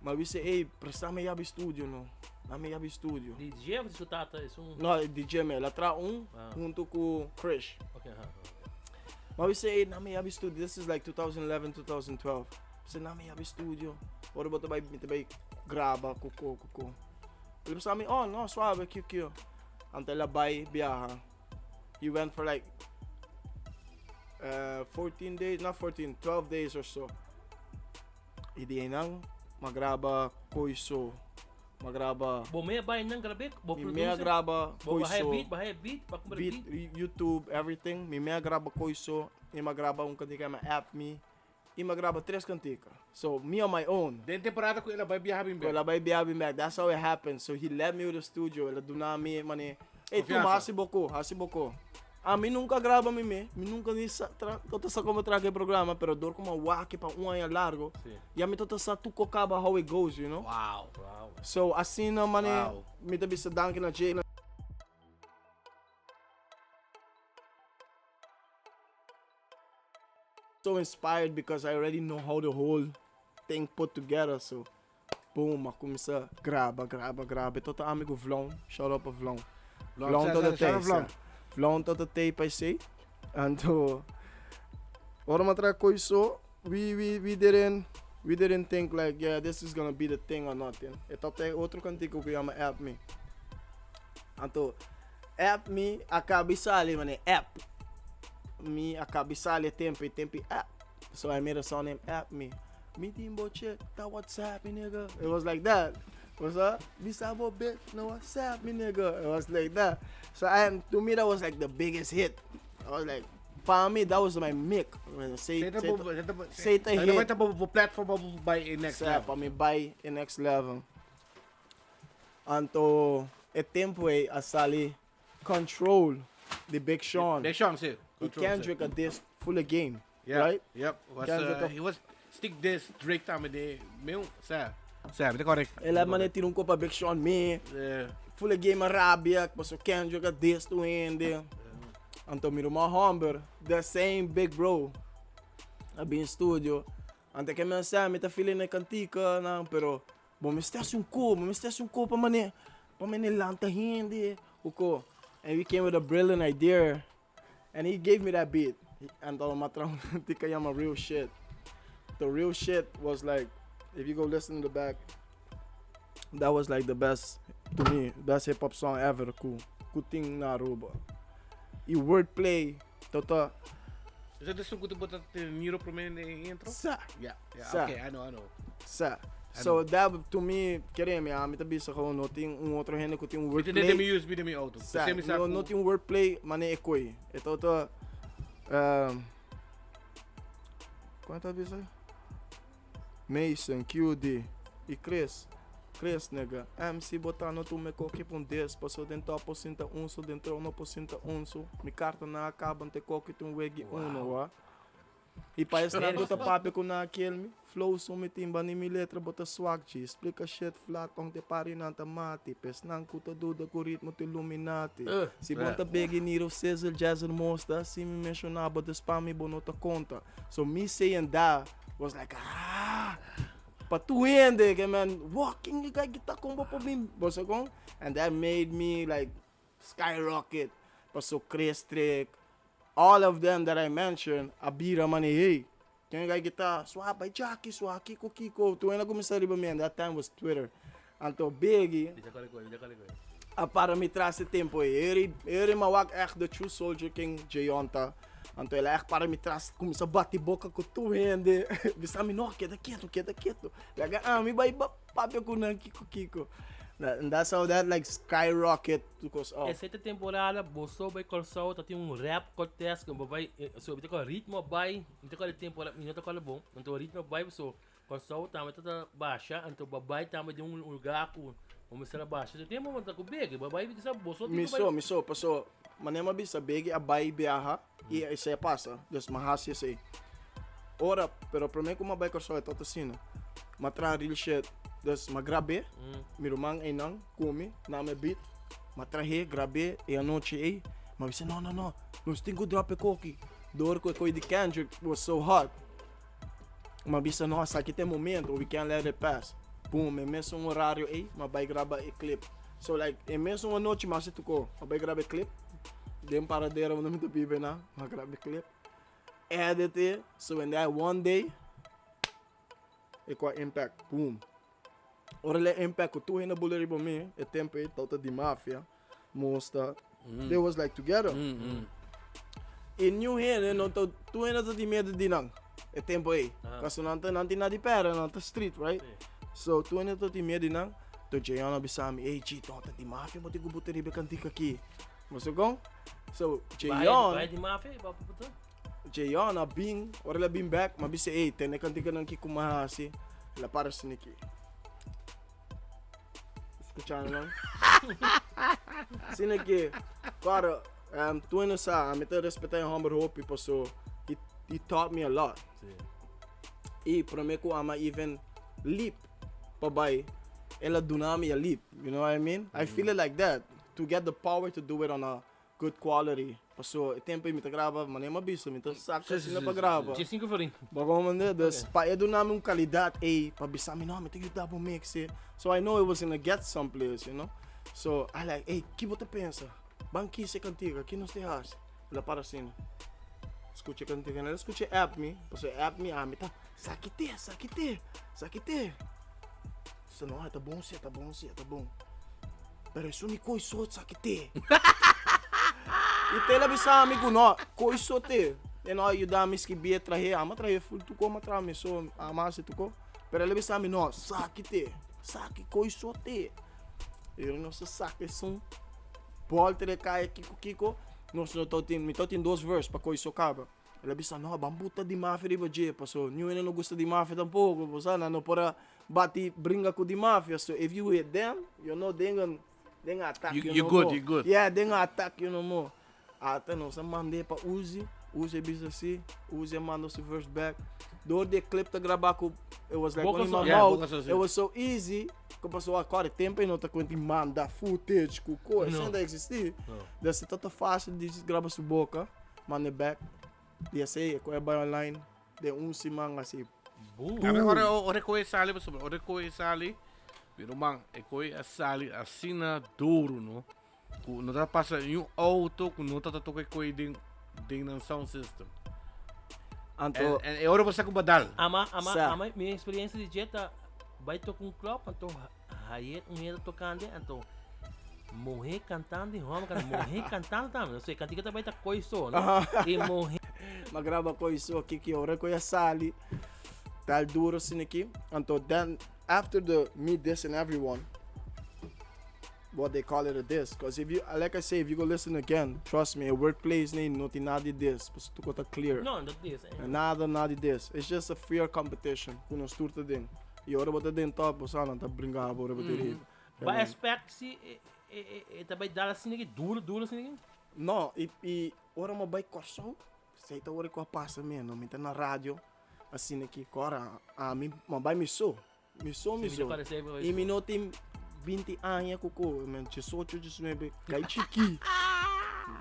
ma dice, hey, préstame ya mi studio, no. Dame ya mi studio. DJ of su tata es un No, DJ me, la trae un Ah. junto con Chris. Okay, ajá, ajá. Ma dice, hey, dame ya mi studio. This is like 2011, 2012. Dice, dame ya mi studio. Ora bota vai, te vai graba, cuco, cuco. Ele disse, oh, no, suave, Q, Q. Ante la vai viaja. He went for like 14 days, not 14, 12 days or so. E di nang magraba koiso, magraba. Bo me vai nang grabe, bo Mi produce. me graba Bo bahaya koiso. beat, bahaya beat, ba kumpra Beat, beat. YouTube, everything. Mi me graba koiso, e magraba un cantica ma app mi. E magraba tres cantica. So me on my own. Den temporada ku ela vai viajar bem Well, I be be back. That's how it happened. So he led me to the studio. Ela do nada me money. Hey, tu Confiança. hasi boko, hasi boko. A mim nunca grava me me, mi nunca ni sa tra, tota sa como traga programa, pero dor como waki pa um ano largo. Sim. E a mim tota sa tu cocaba how it goes, you know? Wow. Wow. So assim na mane, Wow. mi tabi sa danke na Jay. So inspired because I already know how the whole thing put together. So boom, a começa graba, graba, graba. Tota amigo Vlon, shout out pa Vlon. Vlon, Vlon shout tot de out, shout out tape, Vlon. sa. Vlon tot de tape, I say. And to ora matra koiso, we didn't think like, yeah, this is going to be the thing or nothing. E tot de outro cantico que chama App Me. Anto App Me acaba sale, mane, App Me acaba sale tempo e tempo app. So I made a song named App Me. Me timbo chick, that WhatsApp me nigga. It was like that. What's up? Bisabo bitch, no WhatsApp me nigga. It was like that. So to me that was like the biggest hit. I was like, for me that was my mic. When I say, Say say the bo, say the bo, say the say hit. the bo, bo platform bo by a next Say, level. Pa me by a next level. Anto E tempo ei a sali Control di Big Sean. Big Sean, si. Y Control, si. Kendrick a diss full a game, Yeah, right? Yep. Was, Kendrick he was stick this Drake tambe de meu, sa. Sa, mi ta correct. El a mane tira un copa Big Sean mee. Yeah. Full a game a rabia, paso Kendrick a diss tu hende. Anto mi ruman homber, the same big bro, a bin studio. Ante ke men sa mi ta feeling e cantica nan, pero Bo mester hasi un ko, bo mester hasi un ko pa mane, pa mane lanta hende, o ko. And we came with a brilliant idea. And he gave me that beat. Anto m'a traha un cantica yama Real Shit. The Real Shit was like, if you go listen to the back, that was like the best, to me, best hip hop song ever ku, ku tin na Aruba. Y wordplay, tota. Is dat esun ku ta bota te Niro prome den e intro? Sa. Yeah, yeah, Sa. okay, I know, I know. Sa. I So know. that to me, kere mi, ami ta bisa gewoon no tin un otro hende ku tin un Mi tin den wordplay. mi USB den mi auto. Sa, P'esei mi sa no, ku. no tin un wordplay mane e koi. E ta ta, kon ta bisa? Mason, QD y Chris. Chris nigga, MC bo ta no tuma e koki pa un des, paso den top por sinta un so, den trono por sinta un so. Mi karta nan a kaba ante koki ta un wegi uno, wa. Y pa esnan ku ta papia ku nan a kill mi, flow so mi tin bani mi letra bo ta swak G, splika shit flat ong te pari nan ta mati, pa esnan ku ta duda ku ritmo ta illuminati. Si bo ta begi Niro Sizzle, Jazzer Mosta, si mi menshona bo ta spam mi bo no ta konta. So mi saying that was like ah pa tur hende ke men walking you guy kita kon bo por bin bo sa kon and that made me like skyrocket paso Chris Trick all of them that I mention a bira mane hey ken guy kita swa bai Jackie swa kiko kiko tur hende a kuminsa riba mi and that time was Twitter anto Biggie a para mi tras e tempo ey eri eri mi a wak echt the true soldier ken Jeon ta Anto el a echt para mi tras, kuminsá bati boka ku tur hende. Bisa mi, no, keda ketu, keda ketu. Laga ami bai papia ku nan kiko kiko. And that's how that like skyrocket took us up. E sete temporada boso bai Kòrsou ta tin un rap contest ku bo bai so mi ta kòrda ritmo bai mi ta kòrda e temporada mi no ta kòrda bon anto ritmo bai so Kòrsou tambe ta ta basha anto bo bai tambe den un lugar ku bo mester a basha e tempo bo ta ku Biggie bo bai kisa boso tin Mi ku bai so, mi so, paso manera mi a bisa Biggie a bai biaha i esei a pasa, dus mi a hasi esei. Ora, pero prome ku mi a bai Kòrsou e tabata asina, mi a traha real shit, dus mi a grab'é, mi ruman einan ku mi, nan mi beat, mi a trah'é, grab'é e anochi ei, mi a bisa no, no, no, nos tin ku drop e koki, dor ku e koki di Kendrick was so hot. M'a bisa no, esaki ta e momento, we can't let it pass. Boom, e mesun horario ei, m'a bai graba e clip. So like, e mesun anochi m'a hasi tuko, m'a bai graba e clip den Paradera unda mi ta biba einan, m'a graba e clip, edit e, so in that one day, e kua impact, boom. Ora el a impact ku tur hende a bula riba mi, e tempo ei tabata di mafia, Mosta, they was like together. E new hende no ta, tur hende ta tin miedo di nan, e tempo ei. Ah. Pasobra nan ta, nan tin na di pera, nan ta street, right? Sí. So tur hende ta tin miedo di nan. To Jeon a bisa mi, ey Chito, ta di mafia bo tin ku buta riba e kantika aki. Bo sa kon? So Bai, Jeon, bai di mafia, pa pa pa. Jeon a bin, ora el a bin bek, m'a bisa, ey, tene kantikanan ki ku m'a hasi, el a para asina aki. Escuchando, no? Sina que, claro, tu no sa, a mi ta respeta e homber hopi, paso he taught me a lot. Sí. Y prome cu ama even leap pa bay, el a duna mi a leap, you know what I mean? I feel it like that, to get the power to do it on a Good quality. Paso e tempo ei mi ta graba, manera mi a bisa, mi ta saka asina pa graba. Dje sinku florin. Bo comprende? Dus pa e duna mi un calidad ei pa bisa mi, no, mi ta yuda bo mix e. So I know it was gonna get someplace, you know. So I like, ey, ki bo ta pensa? Ban kisa e cantica, ki nos ta hasi? El a para asina. Scucha e cantica, el a scucha e app mi, paso e app mi ami ta, saki te, saki te, saki te. So no, e ta bon si, e ta bon si, e ta bon. Pero esun di koi so esaki te. I te la bisa mi ku no, koi so te. E no a yuda mi skibí e trahe, ama trahe full tuko, ama traha mi so, ama hasi tuko. Pero el a bisa mi no, saki te, saki koi so te. I nos a saka esun bolter e kaya kiko kiko, nos no tabatin, mi tabatin dos verse pa koi so kaba. El a bisa, no, ban buta di mafia riba dje, paso niun hende no gusta di mafia tampoko, bo sa, nan no por a bati bringa ku di mafia, so if you hit them, you know den gan. They gonna attack You- you, you no good, more. you good. Yeah, they gonna attack you no more. Ata nos a mand'é pa Uzi, Uzi a bisa si, Uzi a manda su verse back. Door di e clip ta grabá ku it was like Boca only so- my Yeah, mouth, boca so, si. it was so easy ku pasobra akora e tempu ei no ta kuenta di manda footage ku kos, No. esei no ta eksistí. No. Dus e tabata fásil di djis graba su boka, manda e back. Di esei e ku e bai online den un siman así. Boom. Ora, ora, ora koe sali, pasobra ora koe sali, mi ruman, e koe a sali asina duru, no? Ku no ta pasa ni un auto ku no ta ta toka e koe den, den nan sound system. Anto, En, en e ora bo sa ku badal. Ama, ama, Sa. ama, mi experiencia di dje ta bai toka un club, anto haye un hende tokando, anto muhé kantando i hòmber kantando, muhé kantando tambe, no sé, kantika ta bai ta koi so, no? I muhé M'a graba koi so aki ki ora ku e a sali tal duro asina aki. Anto then after the me dissing everyone, what they call it a diss, cause if you, like I say, if you go listen again, trust me, e wordplays nei no tin nada di diss, pasobra tur kos ta clear. No, no diss, eh. Nada, nada di diss. It's just a fair competition ku nos tur ta den. I ora bo ta den top, bo sa nan ta bringa bo riba di riba. Ba expect si e e e e ta bai dal asina aki, duro duro asina aki? No, i i ora mi a bai Kòrsou, esei ta ora ku a pasa mi, no, mi ta na radio asina aki, ku ora ami mi a bai mi so, mi so mi Si mi ta so. paresé bo I mi no tin binti aña ku ku, mi diesocho, diesnuebe, kai chikí,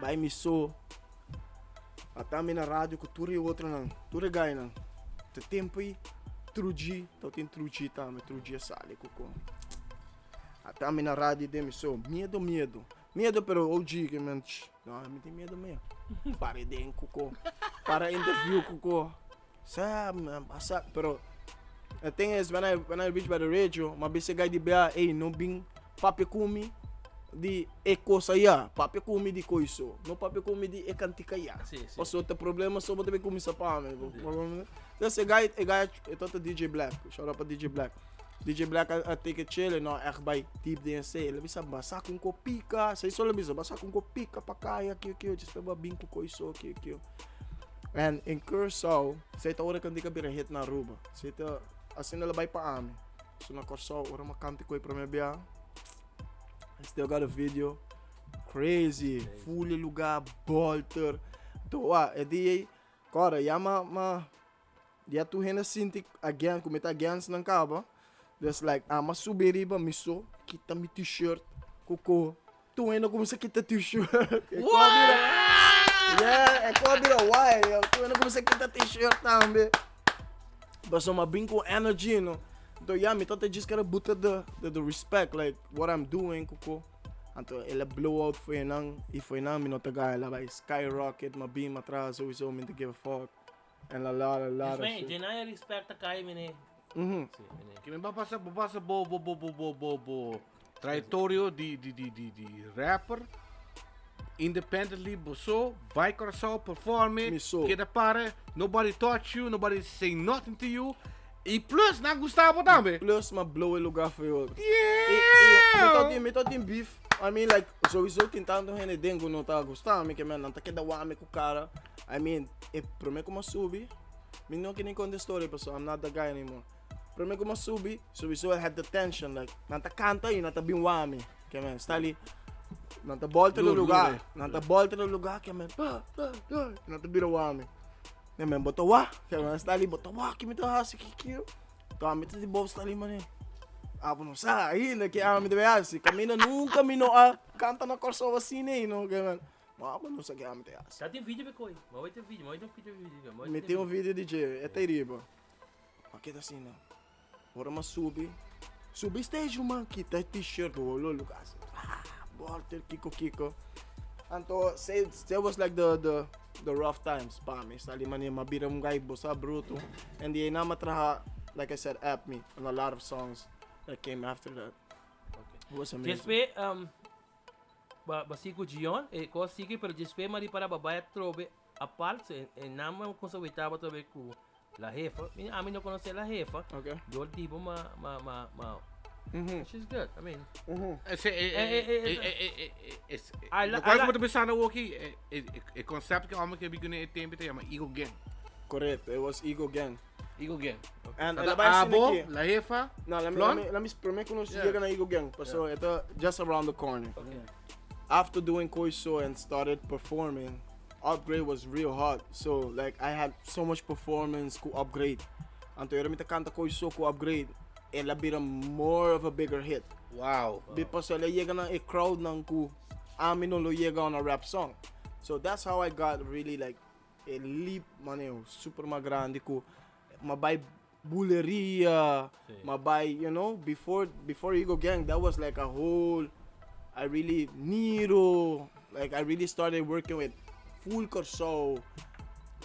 bai mi so. Ata mi na radio ku tur e otronan, tur e gainan. Te tempu ei Truji, tabatin Truji tambe, Truji a sali ku ku. Ata mi na radio den mi so, miedo miedo. Miedo pero OG ke men ch, no mi tin miedo mea. Para den ku ko, para interview ku ko. Sa man pasa, pero the thing is when I when I reach by the radio, ma bisa guy di bia, ey no bin papia ku mi di e cosa ya, papia ku mi di koiso, no papia ku mi di e kantika ya. Si, si. Paso ta problema so bo ta bin kuminsa pa mi. Dus e guy, e guy, e tabata DJ Black, shout out pa DJ Black. DJ Black a, a take it chill, e no echt bai deep den esei. El a bisa, basa ku un kopika, sei solo bisa, basa ku un kopika pa kaya, kio kio, djis pa bin ku koiso, kio kio. En in Curaçao, sei ta ora kantika bira hit na Aruba. Sei ta, asina el a bai pa ami. So na Curaçao, ora mi a kanta ku e prome bia, I still got a video. Crazy, full e lugar, bolter. Anto, wa, e dia ei, kòrda, ya ma, ma, ya tur hende a sinti again, ku mi ta against nan kaba. Dus like, ami a subi riba mi so, kita mi t-shirt, koko. Tur hende a kuminsá kita t-shirt. E kò a bira, yeah, e kò a bira wild. Tur hende a kuminsá kita t-shirt tambe. Pasobra mi a bin ku energy, no. Anto ya, mi tabata djis kere buta the, the, the respect, like what I'm doing, koko. Anto el a blow out for nan, i for nan mi no ta gana, el a bai skyrocket, mi a bin atras, sowieso mi no ta give a fuck. And a lot, a lot of shit. Deny e respect ta kai, mene. Si, mene. Ke mi ba pasa, bo pasa bo bo bo bo bo bo bo trayectorio di di di di di rapper independently bo so bai Curaçao performe Mi so. keda pare nobody touch you nobody say nothing to you y plus nan gusta bo tambe. Plus m'a blow e lugar for yo. Yeah! Mi ta tin, mi ta tin beef. I mean like sowieso tin tanto hende den ku no ta gusta mi ke men nan ta keda wak mi ku kara. I mean e prome ku m'a subi mi no ke ni konta e story pasobra I'm not that guy anymore. Prome ku m'a subi sowieso I had the tension like nan ta kanta i nan ta bin wak mi ke men sta li nan ta bolta e lugar nan ta bolta e lugar ke men pa pa pa nan ta bira wak mi. Ke men bo ta wak ke men sta li bo ta wak ki mi ta hasi ki ki. To ami ta di bob sta li mane. Abo no sa ainda ke ami debe hasi. Kaminda nunka mi no a kanta na Kòrsou asina ei no ke men. Ma abo no sa ke ami ta hasi. Ta tin video be koi. Ma wai tin video, ma wai tin picture video. Ma wai Mi tin un video di dje, e ta riba. Ma keda asina. Ora mi a subi, subi stage ruman, kita e t-shirt, holo luka asi. Ah, borter kiko kiko. Anto say say was like the the the rough times pa mi. Sali mane m'a bira un guy bosa bruto. And di einan m'a traha, like I said, app me on a lot of songs that came after that. Okay. It was amazing. Despues um, ba ba sigui ku Gion, e kos sigui, pero despues m'a ripara ba bai atrobe apart, so e e nan a kuminsá wetaba atrobe ku La Jefa. Mi ami no konosé La Jefa. Okay. Dor tipo ma ma ma ma She's good. I mean, Ese, e, Eh, eh, eh, e, e, e, e, es, I lo I cual como te pensando aki, e, e, e concept que homem que bi kune e tempo te llama Ego Gang. Correct, it was Ego Gang. Eagle Gang. And Tata el a bai asina Abo, aki. La Jefa, No, let me, Flon? let me, let me, prome ku nos yega na Eagle Gang, paso e ta just around the corner. After doing Koiso and started performing, Upgrade was real hot. So, like, I had so much performance ku Upgrade. Anto era mi ta kanta Koiso ku Upgrade, el a bira more of a bigger hit. Bi paso el a yega na e crowd nan ku ami no lo yega on a rap song. So that's how I got really like e leap mane super mas grandi ku m'a bai buleria, m'a bai, before Eagle Gang, that was like a whole, I really, Niro, like I really started working with full Kòrsou,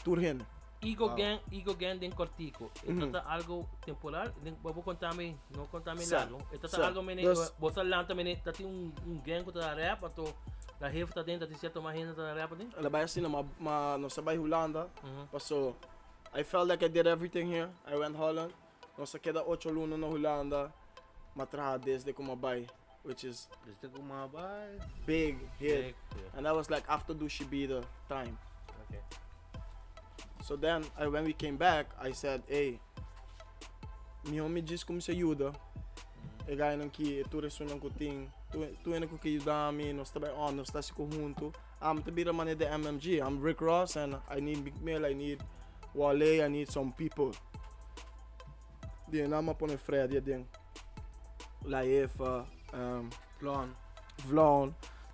tur hende. Eagle Gang, Eagle Gang den kòrtiku, e ta ta algo temporal? Den, bo por konta mi, no konta mi Sa, largo. E ta ta sa. algo mene, Dus bo sa lanta mene, ta tin un gang ku ta rap, anto la hef ta den, ta tin sierto mas hende ta rap aden? El a bai asina, ma nos a bai Hulanda, paso I felt like I did everything here. I went Holland. Nos a keda ocho luna na Hulanda. M'a traha desde ku m'a bai, which is Desde ku m'a bai. big hit. Big, yeah. And that was like after Dushi Bida time. So then, when we came back, I said, hey, mi homi djis kuminsá yuda. E gainan ki, e tur esunnan ku tin, tur hende ku ke yuda mi, nos ta bai on, nos ta hasi ku huntu. Ami ta bira manera di MMG. I'm Rick Ross and I need Meek Mill, I need Wale, I need some people. Di nan mi a pone Freddy aden, La Jefa, Vlon. Vlon,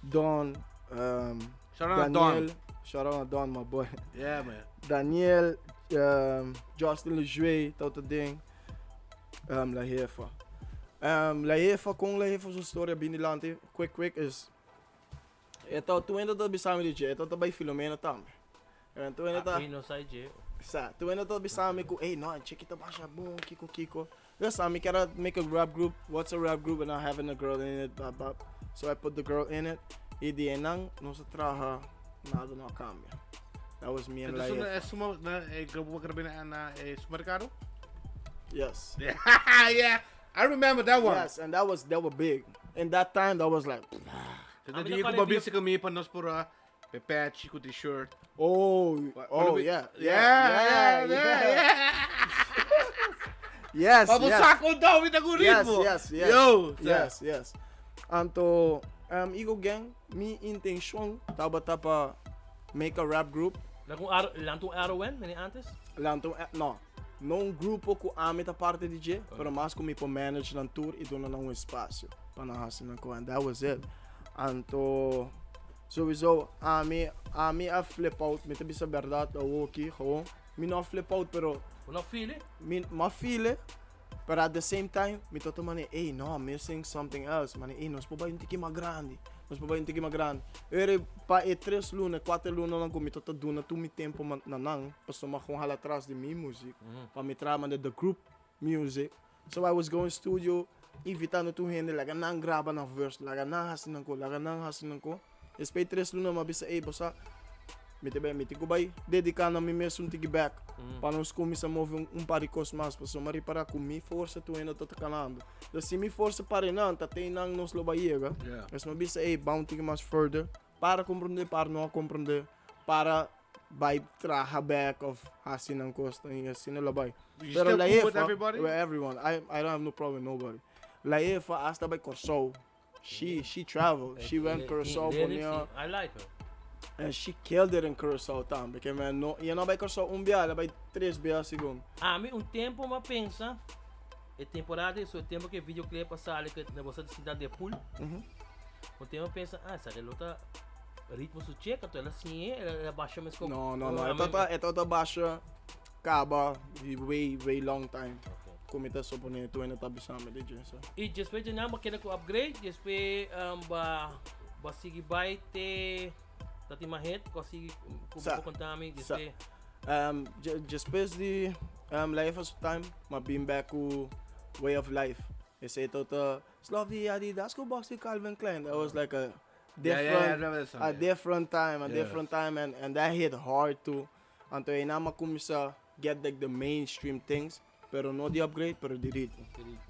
Don, Shout out na Don. Daniel. Shout out na Don, my boy. Yeah, man. Daniel, Justin Lejuez, ta otro den. La Jefa. La Jefa, kon La Jefa su storia bini dilanti, quick quick is E ta tur hende ta bisa mi di dje, e ta ta bai Filomena tambe. E tur hende ta Mi no sa dje. Sa, tur hende ta bisa mi ku, ey no, Chicky ta basha bon, kiko kiko. Just ami kier a make a rap group, what's a rap group without having a girl in it, bap bap. So I put the girl in it, y di eynan nos a traha, nada no a cambia. That was me and Entonces, Laefa. e suma, na, e grupo bo kere bini na e supermercado? Yes. Yeah, I remember that one. Yes, and that was, that was big. In that time, that was like, Te Ami di ta ku bo kore bisa ku mi pa nos por a pepechi ku t-shirt. Oh, oh, yeah, Yeah, yeah, Yes, Pa bo yes. sa kon daw mi ta ku Yes, ritmo. yes. Yo, Yes. Anto, Eagle Gang, mi intenshon tabata pa make a rap group. Lan un aro, lanta un RON, mene antes? Lanta un, no. No un grupo ku ami ta parte di dje, pero mas ku mi por manage nan tur i duna nan un espasio pa nan hasi nan kos. And that was it. Anto, sowieso, ami a flip out, mi ta bisa bèrdat awoki, gewoon, mi no a flip out, pero Bo no feel e? Mi m'a feel e, pero at the same time, mi ta tuma manera, ey, no, I'm missing something else. Manera, ey, nos por bai un tiki mas grandi, nos por bai un tiki mas grandi. Ora pa e tres luna, e kuater lunanan ku mi ta ta duna tur mi tempu na nan, pasobra mi a gewoon hala atras di mi muzik, pa mi traha manera the group music. So I was going studio, invitando tur hende, laga nan graba nan verse, laga nan hasi nan ko, laga nan hasi nan ko. Despues di tres luna mi a bisa, ey, bo sa, mi ta bai, mi tin ku bai dediká na mi mes un tiki bèk pa nos kuminsá move un par di kos mas, pasobra mi a ripará ku mi forsa tur hende ta ta kanando. Entonces si mi forsa para einan, ta te einan nos lo bai yega. Entonces mi a bisa, ey, ban un tiki mas further, para komprondé, para no a komprondé, para bai traha bèk òf hasi nan kos, i asina lo bai. You Pero still la cool with jefa, everybody? with everyone, I don't have no problem with nobody. La jefa hasta bai Kòrsou. She traveled. She went Curaçao, Bonaire. I like her. And she killed it in Curaçao tambe. Ke men no, e no bai Curaçao un bia, ela bai tres bia segun. Ami un tempo m'a pensa, e temporada eso, e tempo ke videoclip a sali ke na boso ta sinta den pool. Un tempo m'a pensa, ah, esaki lo ta ritmo su cheka, to ela siñ'e, ela basha mes ko. No, no, no. E ta basha kaba di way, way long time. Ku mi ta suponé tur hende ta bisa mi di dje sa. I despues dje nan bo keda ku upgrade, despues ba ba sigui bai te ta tin mas hit ku a sigui ku bo por konta mi despues. Despues di Life of Time m'a bin bek ku Way of Life. Esei ta ta Slof di Adidas ku box di Calvin Klein. That was like a different a different time, a different time and that hit hard too. Anto einan m'a kuminsá get like the mainstream things. Pero no di upgrade, pero di ritmo.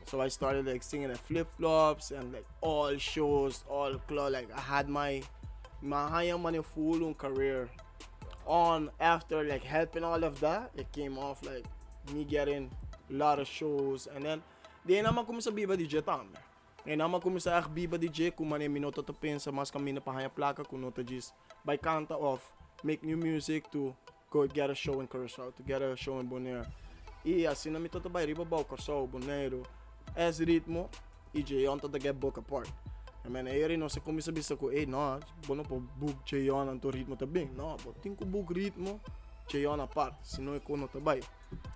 So I started like singing at flip flops and like all shows, all club. Like I had my my haya money full on career. On after like helping all of that, it came off like. me getting lot of shows and then di einan mi a cuminsa biba di dje tambe. Einan mi a cuminsa echt biba di dje cu manera mi no ta ta pensa mas caminda pa haña placa cu no ta djis bay canta of make new music to go get a show in Curaçao, to get a show in Bonaire. Y asina mi ta ta bay riba abao Curaçao, Bonaire, es ritmo y Jeon ta ta get book apart. I mean, eri nos a cuminsa bisa cu ey no, bo no por book Jeon anto ritmo ta bin. No, bo tin cu book ritmo Jeon apart, si no e co no ta bay.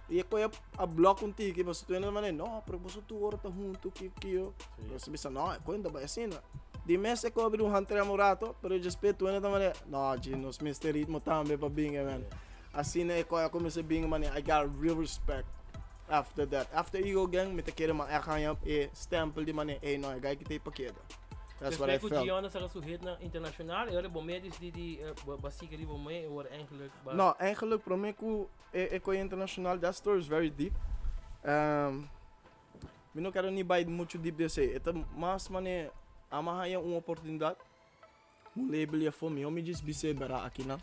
Y e co a block un tiki, pasobra tu hende ta manda, no, pero boso tur ora ta hunto, kiko kiko. Nos a bisa, no, e co no ta bay asina. Di mes e co a bira un handtrem un rato, pero despues tu hende ta manda, no, dje, nos mester ritmo tambe pa bin, man. Asina e co a cuminsa bin, man, I got real respect. After that, after Eagle Gang, mi ta kere man echt haña e stempel di manera, ey no, e guy ki ta ei pa keda. That's what I Despues ku felt. Gion a saka su hitnan internashonal, e ora bo mes disidi di bo sigui riba bo mes, e ora eigenlijk ba. No, eigenlijk prome ku e e koi internashonal, that story is very deep. Um, mi no kere ni bai muchu deep den esei. E ta mas manera, amo a haña un oportunidat. Un label ya afó, mihó mi djis bis'é bera akinan.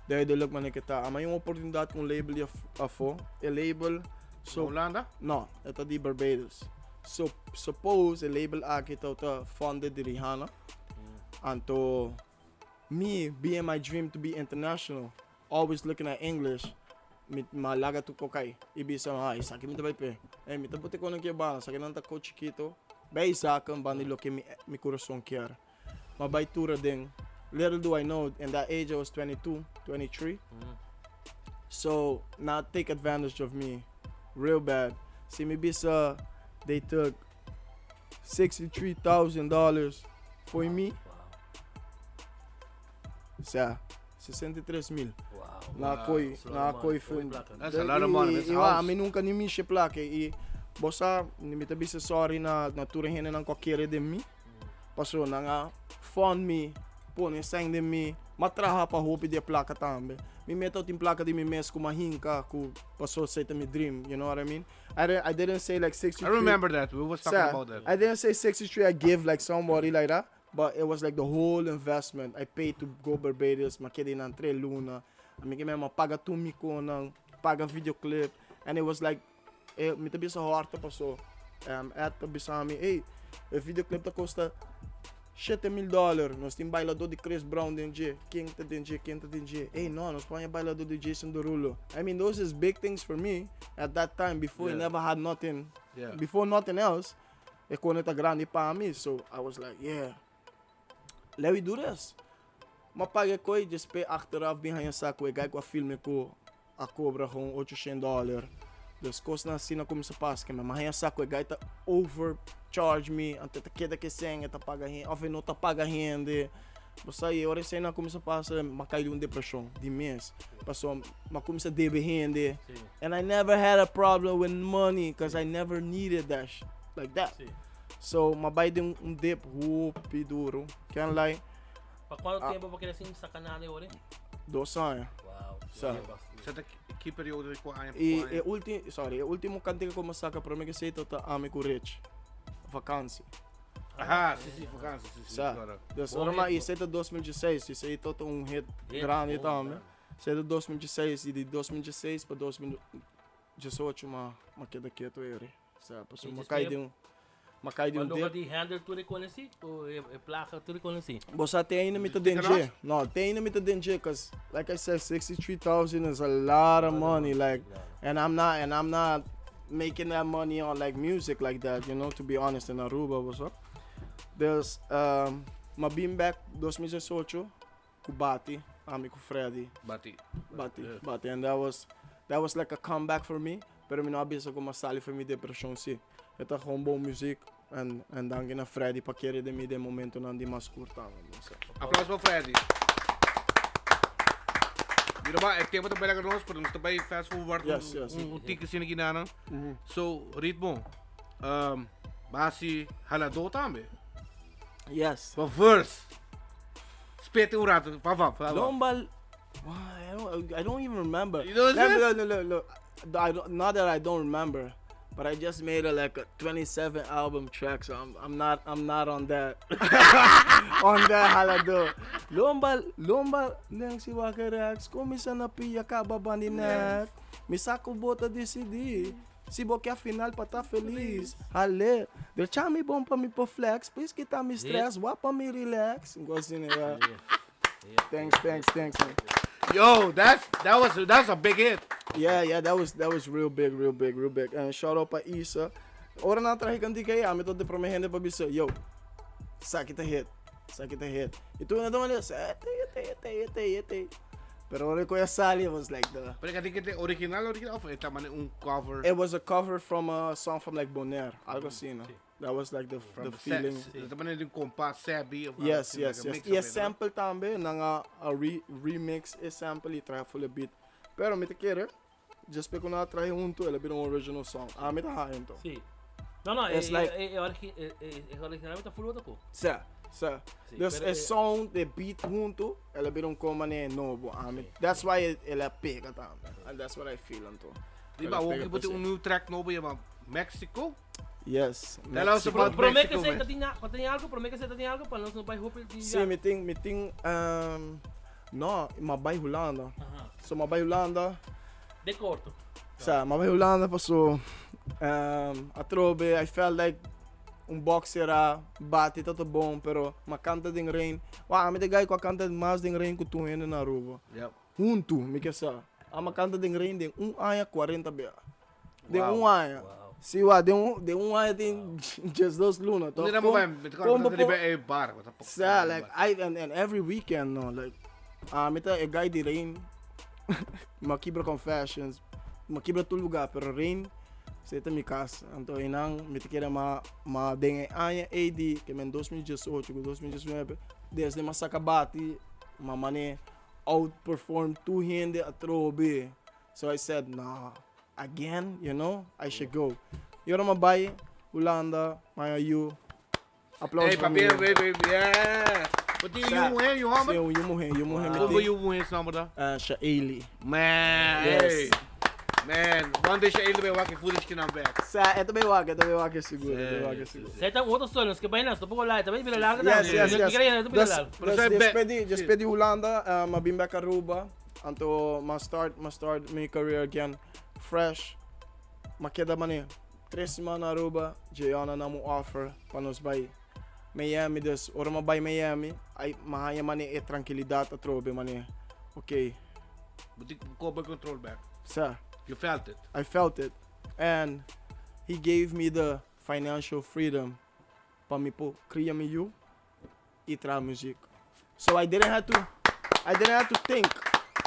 Duidelijk manera ke ta. Ama un oportunidat ku un label ya afó. E label so. Hulanda? No, e ta di Barbados. So, suppose e label aki ta ta funded di Rihanna. Anto me being my dream to be international, always looking at English, mi ma laga tur kokai i bisa, ah, esaki mi ta bai p'e. Ey, mi ta bota e konan ki e banda, esakinan ta ko chikito. Bai zaken banda di loke mi mi kurason kier. Ma bai tur aden. Little do I know, in that age I was 22, 23. So, na take advantage of me real bad. Si mi bisa, they took $63,000 for me. Sa, 63 mil. Wow. Na koi, na koi film. That's a lot of money. That's a I, wa, house. mi nunca ni mishi plaka. I, bo sa, mi ta bisa sorry na, na tur hendenan ku a kere den mi. Paso nan a fund mi, pone sèn den mi, m'a traha pa hopi di e plaka tambe. Mi meta tin plaka di mi mes ku m'a hinka ku paso esei ta mi dream, you know what I mean? I didn't, I didn't say like I 63. remember that. We was talking Sa, about that. I didn't say 63 I give like somebody like that, but it was like the whole investment. I paid to go Barbados, m'a keda einan tres luna. Ami ke m'a paga tur mi konan, paga videoclip, and it was like E, mi ta bisa horta paso um, Ed ta bisa mi, hey, e videoclip ta kosta 7000 dollar. Nos tin bailador di Chris Brown den dje, ken ta den dje, ken ta den dje. Hey, no, nos por haña bailador di Jason Derulo. I mean, those is big things for me at that time before I Yeah. never had nothing. Yeah. Before nothing else, e kone ta grandi pa mi. So I was like, yeah, let we do this. Ma paga e koi, despues achteraf bin haña sa ku e guy ku a filma e ko a kobra gewoon ocho shen dòler. Dus kosnan asina kuminsá pasa ke mi a haña sa ku e guy ta overcharge mi, anto e ta keda ku e sèn, e ta paga hende òf e no ta paga hende. Bo sa i ora esei nan kuminsá pasa mi a kai den un depreshon di mes, pasobra mi a kuminsá debe hende and I never had a problem with money cause I never needed that shit like that. So mi a bai den un dip hopi duru, can't lie. Pa cuanto tempo bo keda sin saca nada e ora? Dos aña. Wow. Sa. Sa ta ki periodo di cua aña pa Y cua e aña? ulti, sorry, e ultimo cantica cu mi a saca prome que esey ta Ami cu Rich. Vakantie. Aha, si si, vakantie, si si. Sa. Claro. Dus Bon ora ma hit, y esey ta 2016, esey ta un hit Hit, grandi bon, tambe. grandi. Esey ta 2016 y di 2016 pa 2018 ma ma keda keto eri. Sa, pasobra Y ma kai despues- den un Ma kai di un Cuando dip. di handle tur e conocí, o e, e placa tur e conocí. Bo sa te ainda mi ta den dje. No, te ainda mi ta den dje, cause like I said, 63,000 is a lot of money, like, and I'm not, and I'm not making that money on like music like that, you know, to be honest, in Aruba, bo sa. Dus, um, ma bin back 2018 ku Bati, ami ku Freddy. Bati. Bati, Bati, and that was, that was like a comeback for me, pero mi no a bisa ku mi a sali for mi depresion si. E ta gewoon bon muziek en en danki na Freddy pa kere den mi den momentonan di mas skur tambe. Aplauso pa Freddy. Mira ba, e tempo ta bai laga nos, pero nos ta bai fast forward Yes, yes. un tiki asina ki nana. So, Ritmo, um, ba hasi haladó tambe. Yes. Pa verse. Spete un rato, pa pa pa. Lomba, I don't, I don't even remember. You don't Let me- see? look, look, look. I don't, not that I don't remember, but I just made a, like a 27 album track, so I'm, I'm not I'm not on that on that halado. Lomba, lomba links i wak rechts. Kuminsá na pia kaba bandi nek. Mi sa ku bo ta disidí. Si bo ke final pa ta felis. Hale. Drecha mi bon pa mi por flex. Please kita mi stress, wak pa mi relax. Un kos asina, ya. Thanks, thanks, thanks, man. Yo, that's a big hit. Yeah, that was real big, real big, real big. And shout out pa Isa. Ora nan traha e kantika ei, ami tabata e promé hende pa bisa, yo, esaki ta hit, esaki ta hit. I tur hende ta manda, e ta, e ta, e ta, e ta, e ta. Pero ora ku a sali, it was like the Pero e kantika ta original original of e ta mane un cover? It was a cover from a song from like Bonaire, algo asina, no? That was like the From the the feeling. Ta mane di kompas Sebi of Yes, like a yes. mix I of e it, no? sample tambe, nan a remix e sample i traha full beat. Pero mi ta kere, just pa ku nan a traha huntu, el a bira un original song. Ami ta haña anto. Sí. No, It's like- e originalmente full otro ko. Sa. Sí, Dus pero e sound, e beat huntu, el a bira un kos mane nobo. Ami, that's why el a pega tambe. And that's what I feel anto. Riba, El a awor pega ku bo tin p'esei. un new track nobo yama Mexico. Yes. Tell us Mexico. about Promé Mexico, ku man. ta tin algu, promé ku ta tin algu, pa nos no bai hopi di Sí, mi tin, no, m'a bai Hulanda. So m'a bai Hulanda. De korto. Sa, m'a bai Hulanda paso atrobe I felt like un boxer a bati ta bon, pero m'a kanta den rain. Wa, ami ta e guy ku a kanta mas den rain ku tur hende na Aruba. Huntu, mi ke sa. Ami a kanta den rain den un aña 40 bia. Den un aña. Sí, wa, den un aña tin 12 luna. Toch? Mira, bai, mi ta riba e bar. Sa, like, and every weekend, no, like, ami ta e guy di rain, m'a kibra Confessions, m'a kibra tur lugá, pero rain, esei ta mi kas. Anto, einan, mi ta kere ma den e aña ei di, ke men 2018 ku 2019, desde m'a saka bati, m'a mane outperform tur hende atrobe. So I said, nah, again, I should go. I ora m'a bai, Hulanda, m'a yu. Aplauso Hey, pa mi. papi, baby, yeah. But yu muhé, yu hòmber? Sí, yu muhé, yu muhé. Kon yu muhé su nòmber da? Shaeli. Man, Yes. hey. Man, one day Shaeli bai wak e footage ku nan back. Sa, e tambe wak, e tambe wak sigur, e tambe wak sigur. Esei ta otro story, nos ke bai nas, tampoko lai, tambe bira largu Yes. Bira largu. Pero Dus, despues di Hulanda, m'a bin back Aruba, anto m'a start mi career again, fresh. M'a keda mane 3 siman na Aruba, Jayona a duna mi offer pa nos bai Miami, dus ora m'a bai Miami, ai m'a haña mane e trankilidat atrobe mane. Okay, But you go back control back. Sir, You felt it. I felt it. And he gave me the financial freedom pa mi por kria mi yu i traha music. So I didn't have to think.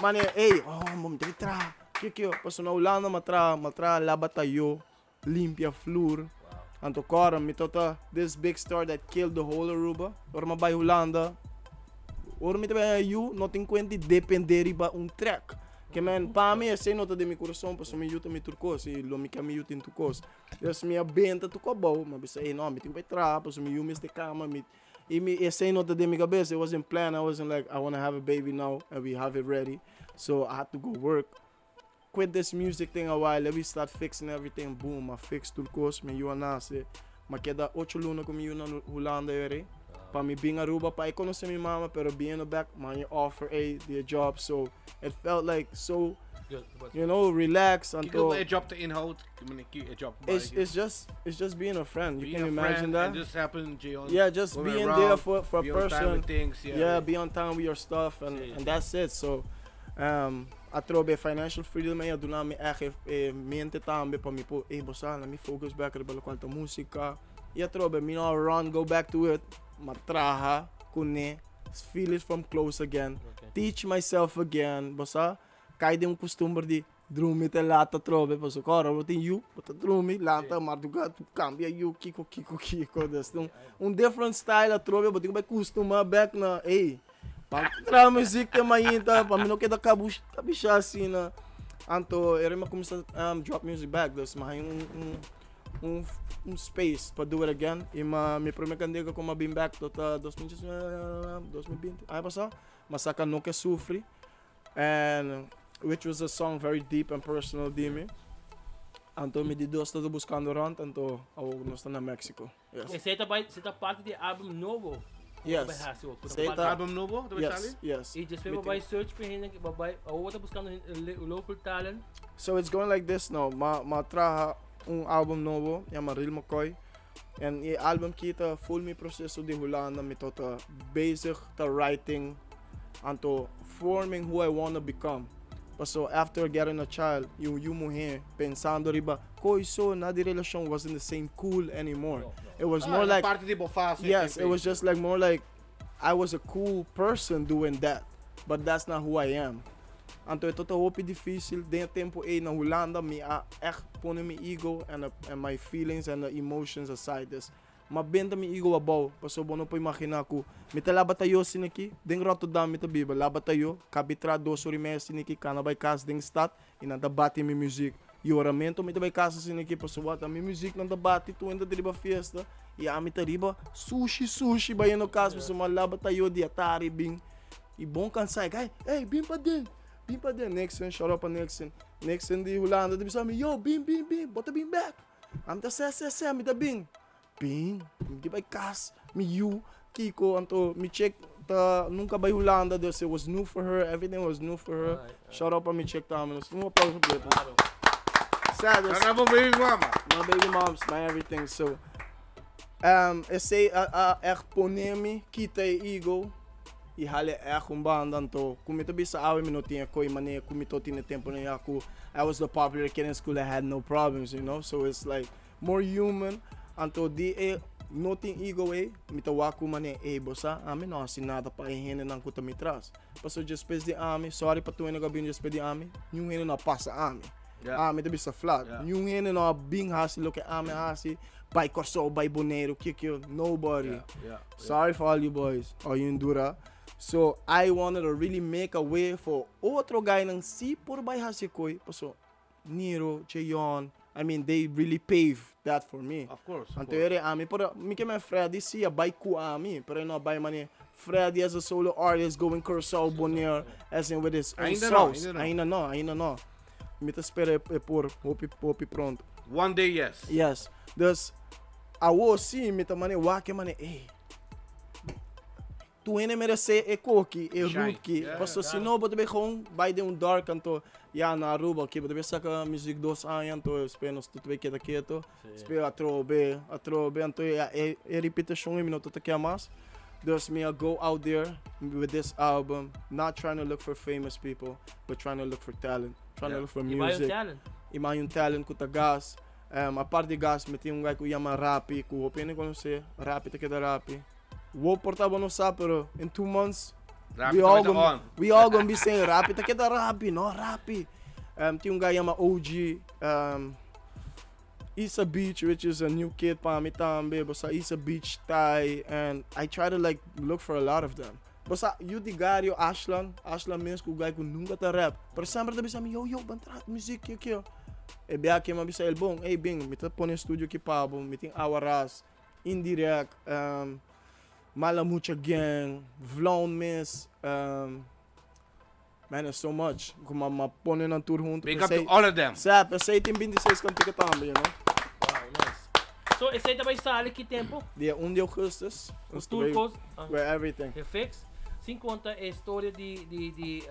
Mane, hey, oh, mi tin traha. Kiko, paso na Hulanda m'a traha laba tayo, limpia flur. Anto kora mi tabata this big star that killed the whole Aruba. Ora m'a bai Hulanda. Ora mi tambe yu no tin kuenta di dependé riba un track. Ke men pa mi esei no ta den mi kurason, paso mi yu ta mi tur kos i lo mi ke mi yu tin tur kos. Dus mi a benta tur abou, m'a bisa, hey, no, mi tin ku bai traha, paso mi yu mester kama, mi i mi esei no ta den mi kabes. It wasn't planned. I wasn't like, I wanna have a baby now and we have it ready. So I had to go work. Quit this music thing a while, let me start fixing everything. Boom, m'a fix tur kos, mi yu a nase. M'a keda 8 luna ku mi yu na Hulanda ere. Pa mi bin Aruba, pa e konosé mi mama, pero being back, m'a offer a the job. So it felt like so, Good. Relax Kiko until e job ta inhoud, ki e job it's just being a friend. You Being can a imagine friend that. and just helping Jayon Yeah, just going being around, there for a be on time person. with things, yeah. Yeah, be on time with your stuff and Sí. and that's it. So, atrobe financial freedom a duna mi echt mente tambe pa mi por, hey, bo sa, mi focus back riba loke ta músika. I atrobe mi no run go back to it, m'a traha kuné, feel it from close again. Teach myself again, bo sa, kai den un kustumber di drumi te laat atrobe, paso ora bo tin yu, bo ta drumi, lanta, mardugá, kambia yu, kiko, kiko, kiko, dus un different style atrobe, bo tin ku bai kustumá back na, hey, pa traha music te mainta, pa mi no keda kabusha asina, ne? Anto, ere m'a kuminsá drop music back, dus m'a un space pa do it again. I m'a mi promé kantika ku m'a bin back tabata 2019, 2020, aña pasá, m'a saka No Ke Sufri, and which was a song very deep and personal di mi. Anto mi di dos ta Buscando Rond, anto awor nos ta na Mexico. Yes. Esei ta parti di e álbum nobo. ku Yes. bai hasi ku Sei ta ta- Album nobo, ta bai Yes, sali? yes. I despues Mi bo bai search pa hende, bo bai awor bo ta buskando local talent. So it's going like this now. Ma ma traha un album nobo, yama Real McCoy. En e album ki ta full mi proceso di Hulanda, mi ta bezig ta writing anto forming who I wanna become. Paso after getting a child, y un yu muher, pensando riba koe so na di relacion wasn't the same cool anymore. No, no. It was Ah, more na like parte di bo fase. Yes, it was just like more like I was a cool person doing that, but that's not who I am. Anto e tabata hopi dificil den e tempo ey na Hulanda mi a echt pone mi ego and and my feelings and the emotions aside. Dus m'a benta mi ego abou, pasobra bo no por imagina cu mi ta laba tayo asina aki, den Rotterdam mi ta biba, laba tayo, cabi tra dos ora y media asina aki, cana bay cas den stad y nan ta bati mi muziek. Yoramento mi ta bay cas asina aki pasobra ta mi muziek nan ta bati tur hende ta riba fiesta y ami ta riba sushi sushi bayendo cas pasobra m'a laba tayo di atari bin. Y bon cansa e guy, ey bin paden, bin paden. Nixon, shout out pa Nixon. Nixon di Hulanda ta bisa mi, yo bin bin bin, bo ta bin bek. Ami ta sè sè sè, mi ta bin. Bin, mi di bai cas, mi yu, Kiko, anto mi chick ta nunca bai Hulanda, dus it was new for her, everything was new for her. Shout out pa mi chick tambe, un aplauso pa e. Sè, dus. Shout out pa baby mama. My baby moms, my everything, so. Um, esey a a echt pone mi kita e ego. I hale echt un banda anto ku mi ta bisa awe mi no tin e koi manera ku mi to tin e temponan ya ku I was the popular kid in school I had no problems you know so it's like more human anto di e no tin ego ey mi ta wak ku manera ey bo sa ami no hasi nada pa e hendenan ku ta mi tras pasobra despues di ami sorry pa tur hende ku a bini despues di ami niun hende no a pasa ami ami ta bisa flat niun hende no a bin hasi loke ami a hasi bai Kòrsou bai Boneiru kiko nobody. Sorry for all you boys, all you Indura. So I wanted to really make a way for otro guynan si por bai hasi koi. Paso Niro, Cheyon, I mean they really paved that for me. Of course. Of Anto course. ere ami por mi ke men Freddy si a bai ku ami, pero e no a bai mane Freddy as a solo artist going Curaçao, Bonaire, as in with his own Ainda no, sauce. ainda no. Ainda no, ainda no. Mi ta spera e por hopi hopi pronto. One day yes. Yes. Dus Awo si mi ta mane wak e mane ey. Tur hende merece e koki, e Shine. root ki. Yeah, Paso si no bo ta bay gewoon bay den un dark anto ya na Aruba oke bo ta bay saca music dos aña anto despues nos tur ta bay keda keto. Despues atrobe, atrobe anto ya e e repeticion ey mi no ta ta mas. Dus mi a go out there with this album not trying to look for famous people but trying to look for talent, trying to Yeah. look for I bay un music. talent. I bay un talent cu ta gas. Apart di gas mi tin un guy ku yama Rapi ku hopi hende konosé. Rapi ta keda Rapi. Wo por ta bo no sa pero in 2 months Rapi we all ta gonna on. we all gonna be saying Rapi ta keda Rapi, no Rapi. Tin un guy yama OG Isa Beach, which is a new kid pa mi tambe. Bo sa Isa Beach Tai and I try to like look for a lot of them. Bo sa yu di Gario Ashland, Ashland mes ku guy ku nunca ta rap. Pero semper ta bisa mi yo yo ban traha music kio kio. E bia ke mi a bisa el bon, ey bin mi ta pone studio ki pa bo, mi tin awa ras, Indirect, Mala Mucha Gang, Vloon mes, man there's so much ku mi a pone nan tur hunto. Big up to all of them. Sa, pesey tin 26 kantika tambe, you know. Wow, nice. So esey ta bay sali ki tempo? Dia 1 di augustus. Cu tur cos. Where everything. E fix. Sin conta e storia di di di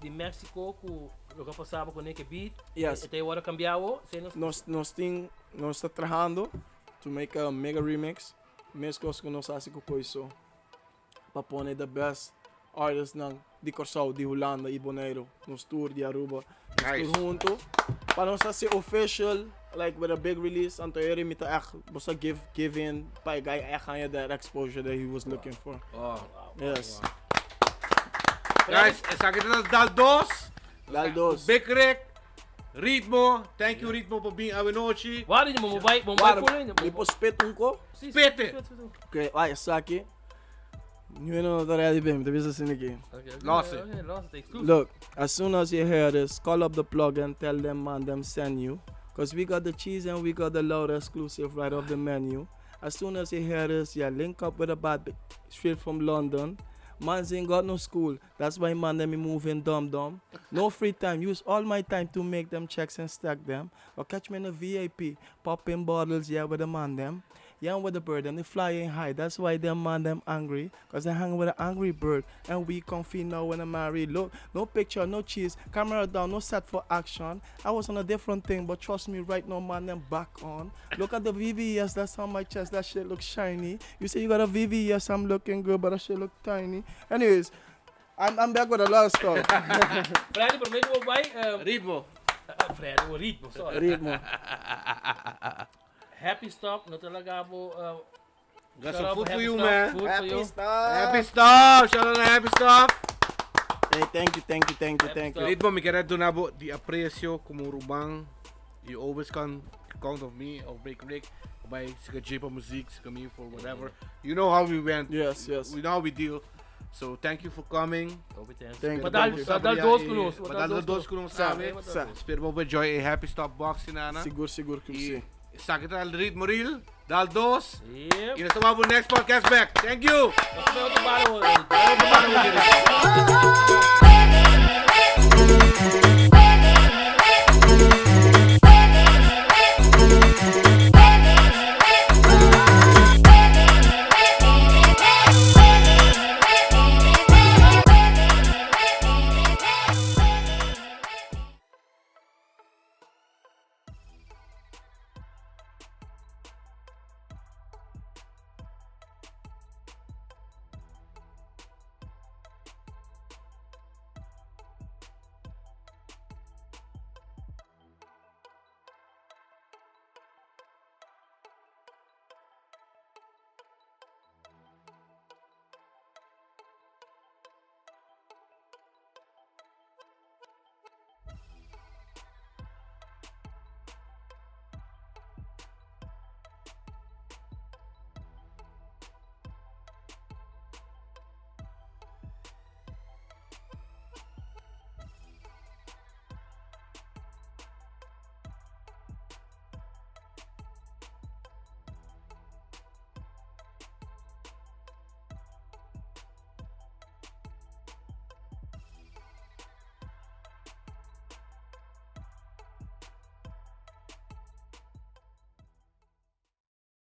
di Mexico cu loke a pasaba cu Nicky Beat. Yes. E ta e ora cambia awo. Esey nos. Nos nos tin nos ta trahando to make a mega remix. Mes cos cu nos haci cu Koiso. Pa pone the best artist nan di Kòrsou, di Hulanda i Boneiru. Nos tur di Aruba. Nos Nice. tur hunto. Pa nos hasi official, like with a big release. Anto eri mi ta echt, bo sa give, give in pa e guy echt haña that exposure that he was looking for. Oh. Yes. Guys, esaki ta Dal Dos. Dal Dos. Big Rick, Ritmo, thank you Ritmo pa bin awe nochi. Wari di mo bai, mo bai Wara, full ainda. mi por spit un ko? Si, si, Spit it. spit, spit. Ok, vai, esaki. Nu no ta ready bem, ta bisa asina aki. Okay, Lost it. Okay, lost it. Exclusive. Look, as soon as you hear this, call up the plug and tell them man them send you. Cause we got the cheese and we got the loud exclusive right off the menu. As soon as you hear this, yeah, link up with a bad bitch straight from London. Mans ain't got no school, that's why man them be moving dumb dumb. No free time, use all my time to make them checks and stack them. Or catch me in a VIP, popping bottles, yeah, with the man them. Yeah, I'm with the bird and they flying high. That's why them man them angry. Cause they hang with an angry bird. And we comfy now when I'm married. Look, no picture, no cheese. Camera down, no set for action. I was on a different thing, but trust me right now, man, them back on. Look at the VVS that's on my chest. That shit looks shiny. You say you got a VVS, I'm looking good, but that shit look tiny. Anyways, I'm back with a lot of stuff. Freddy, promé ku bai. Ritmo. Freddy, o ritmo, sorry. Ritmo. Happy stop, no te laga bo. Got shout some out food for Happy you, Stop, man. Food for Happy you. stuff. Happy stuff. Shout out to Happy Stuff. Hey, thank you, thank you, thank you, Happy thank you. stuff. Ritmo, mi ke duna bo di apresio komo ruman. You always can count on me or Break Rick. By sika J music, sika me for whatever. You know how we went. Yes. We know how we deal. So thank you for coming. Hopi thanks. Thank you, Badal, thank you. badal dos ku nos. Badal dos ku nos sabe. Sa. Spero bo enjoy e Happy Stop box nana. Sigur, sigur ku E si. esaki ta Ritmo Real, dal dos. Yep. I nos ta wak next podcast back. Thank you. Nos ta otro balo. Otro balo.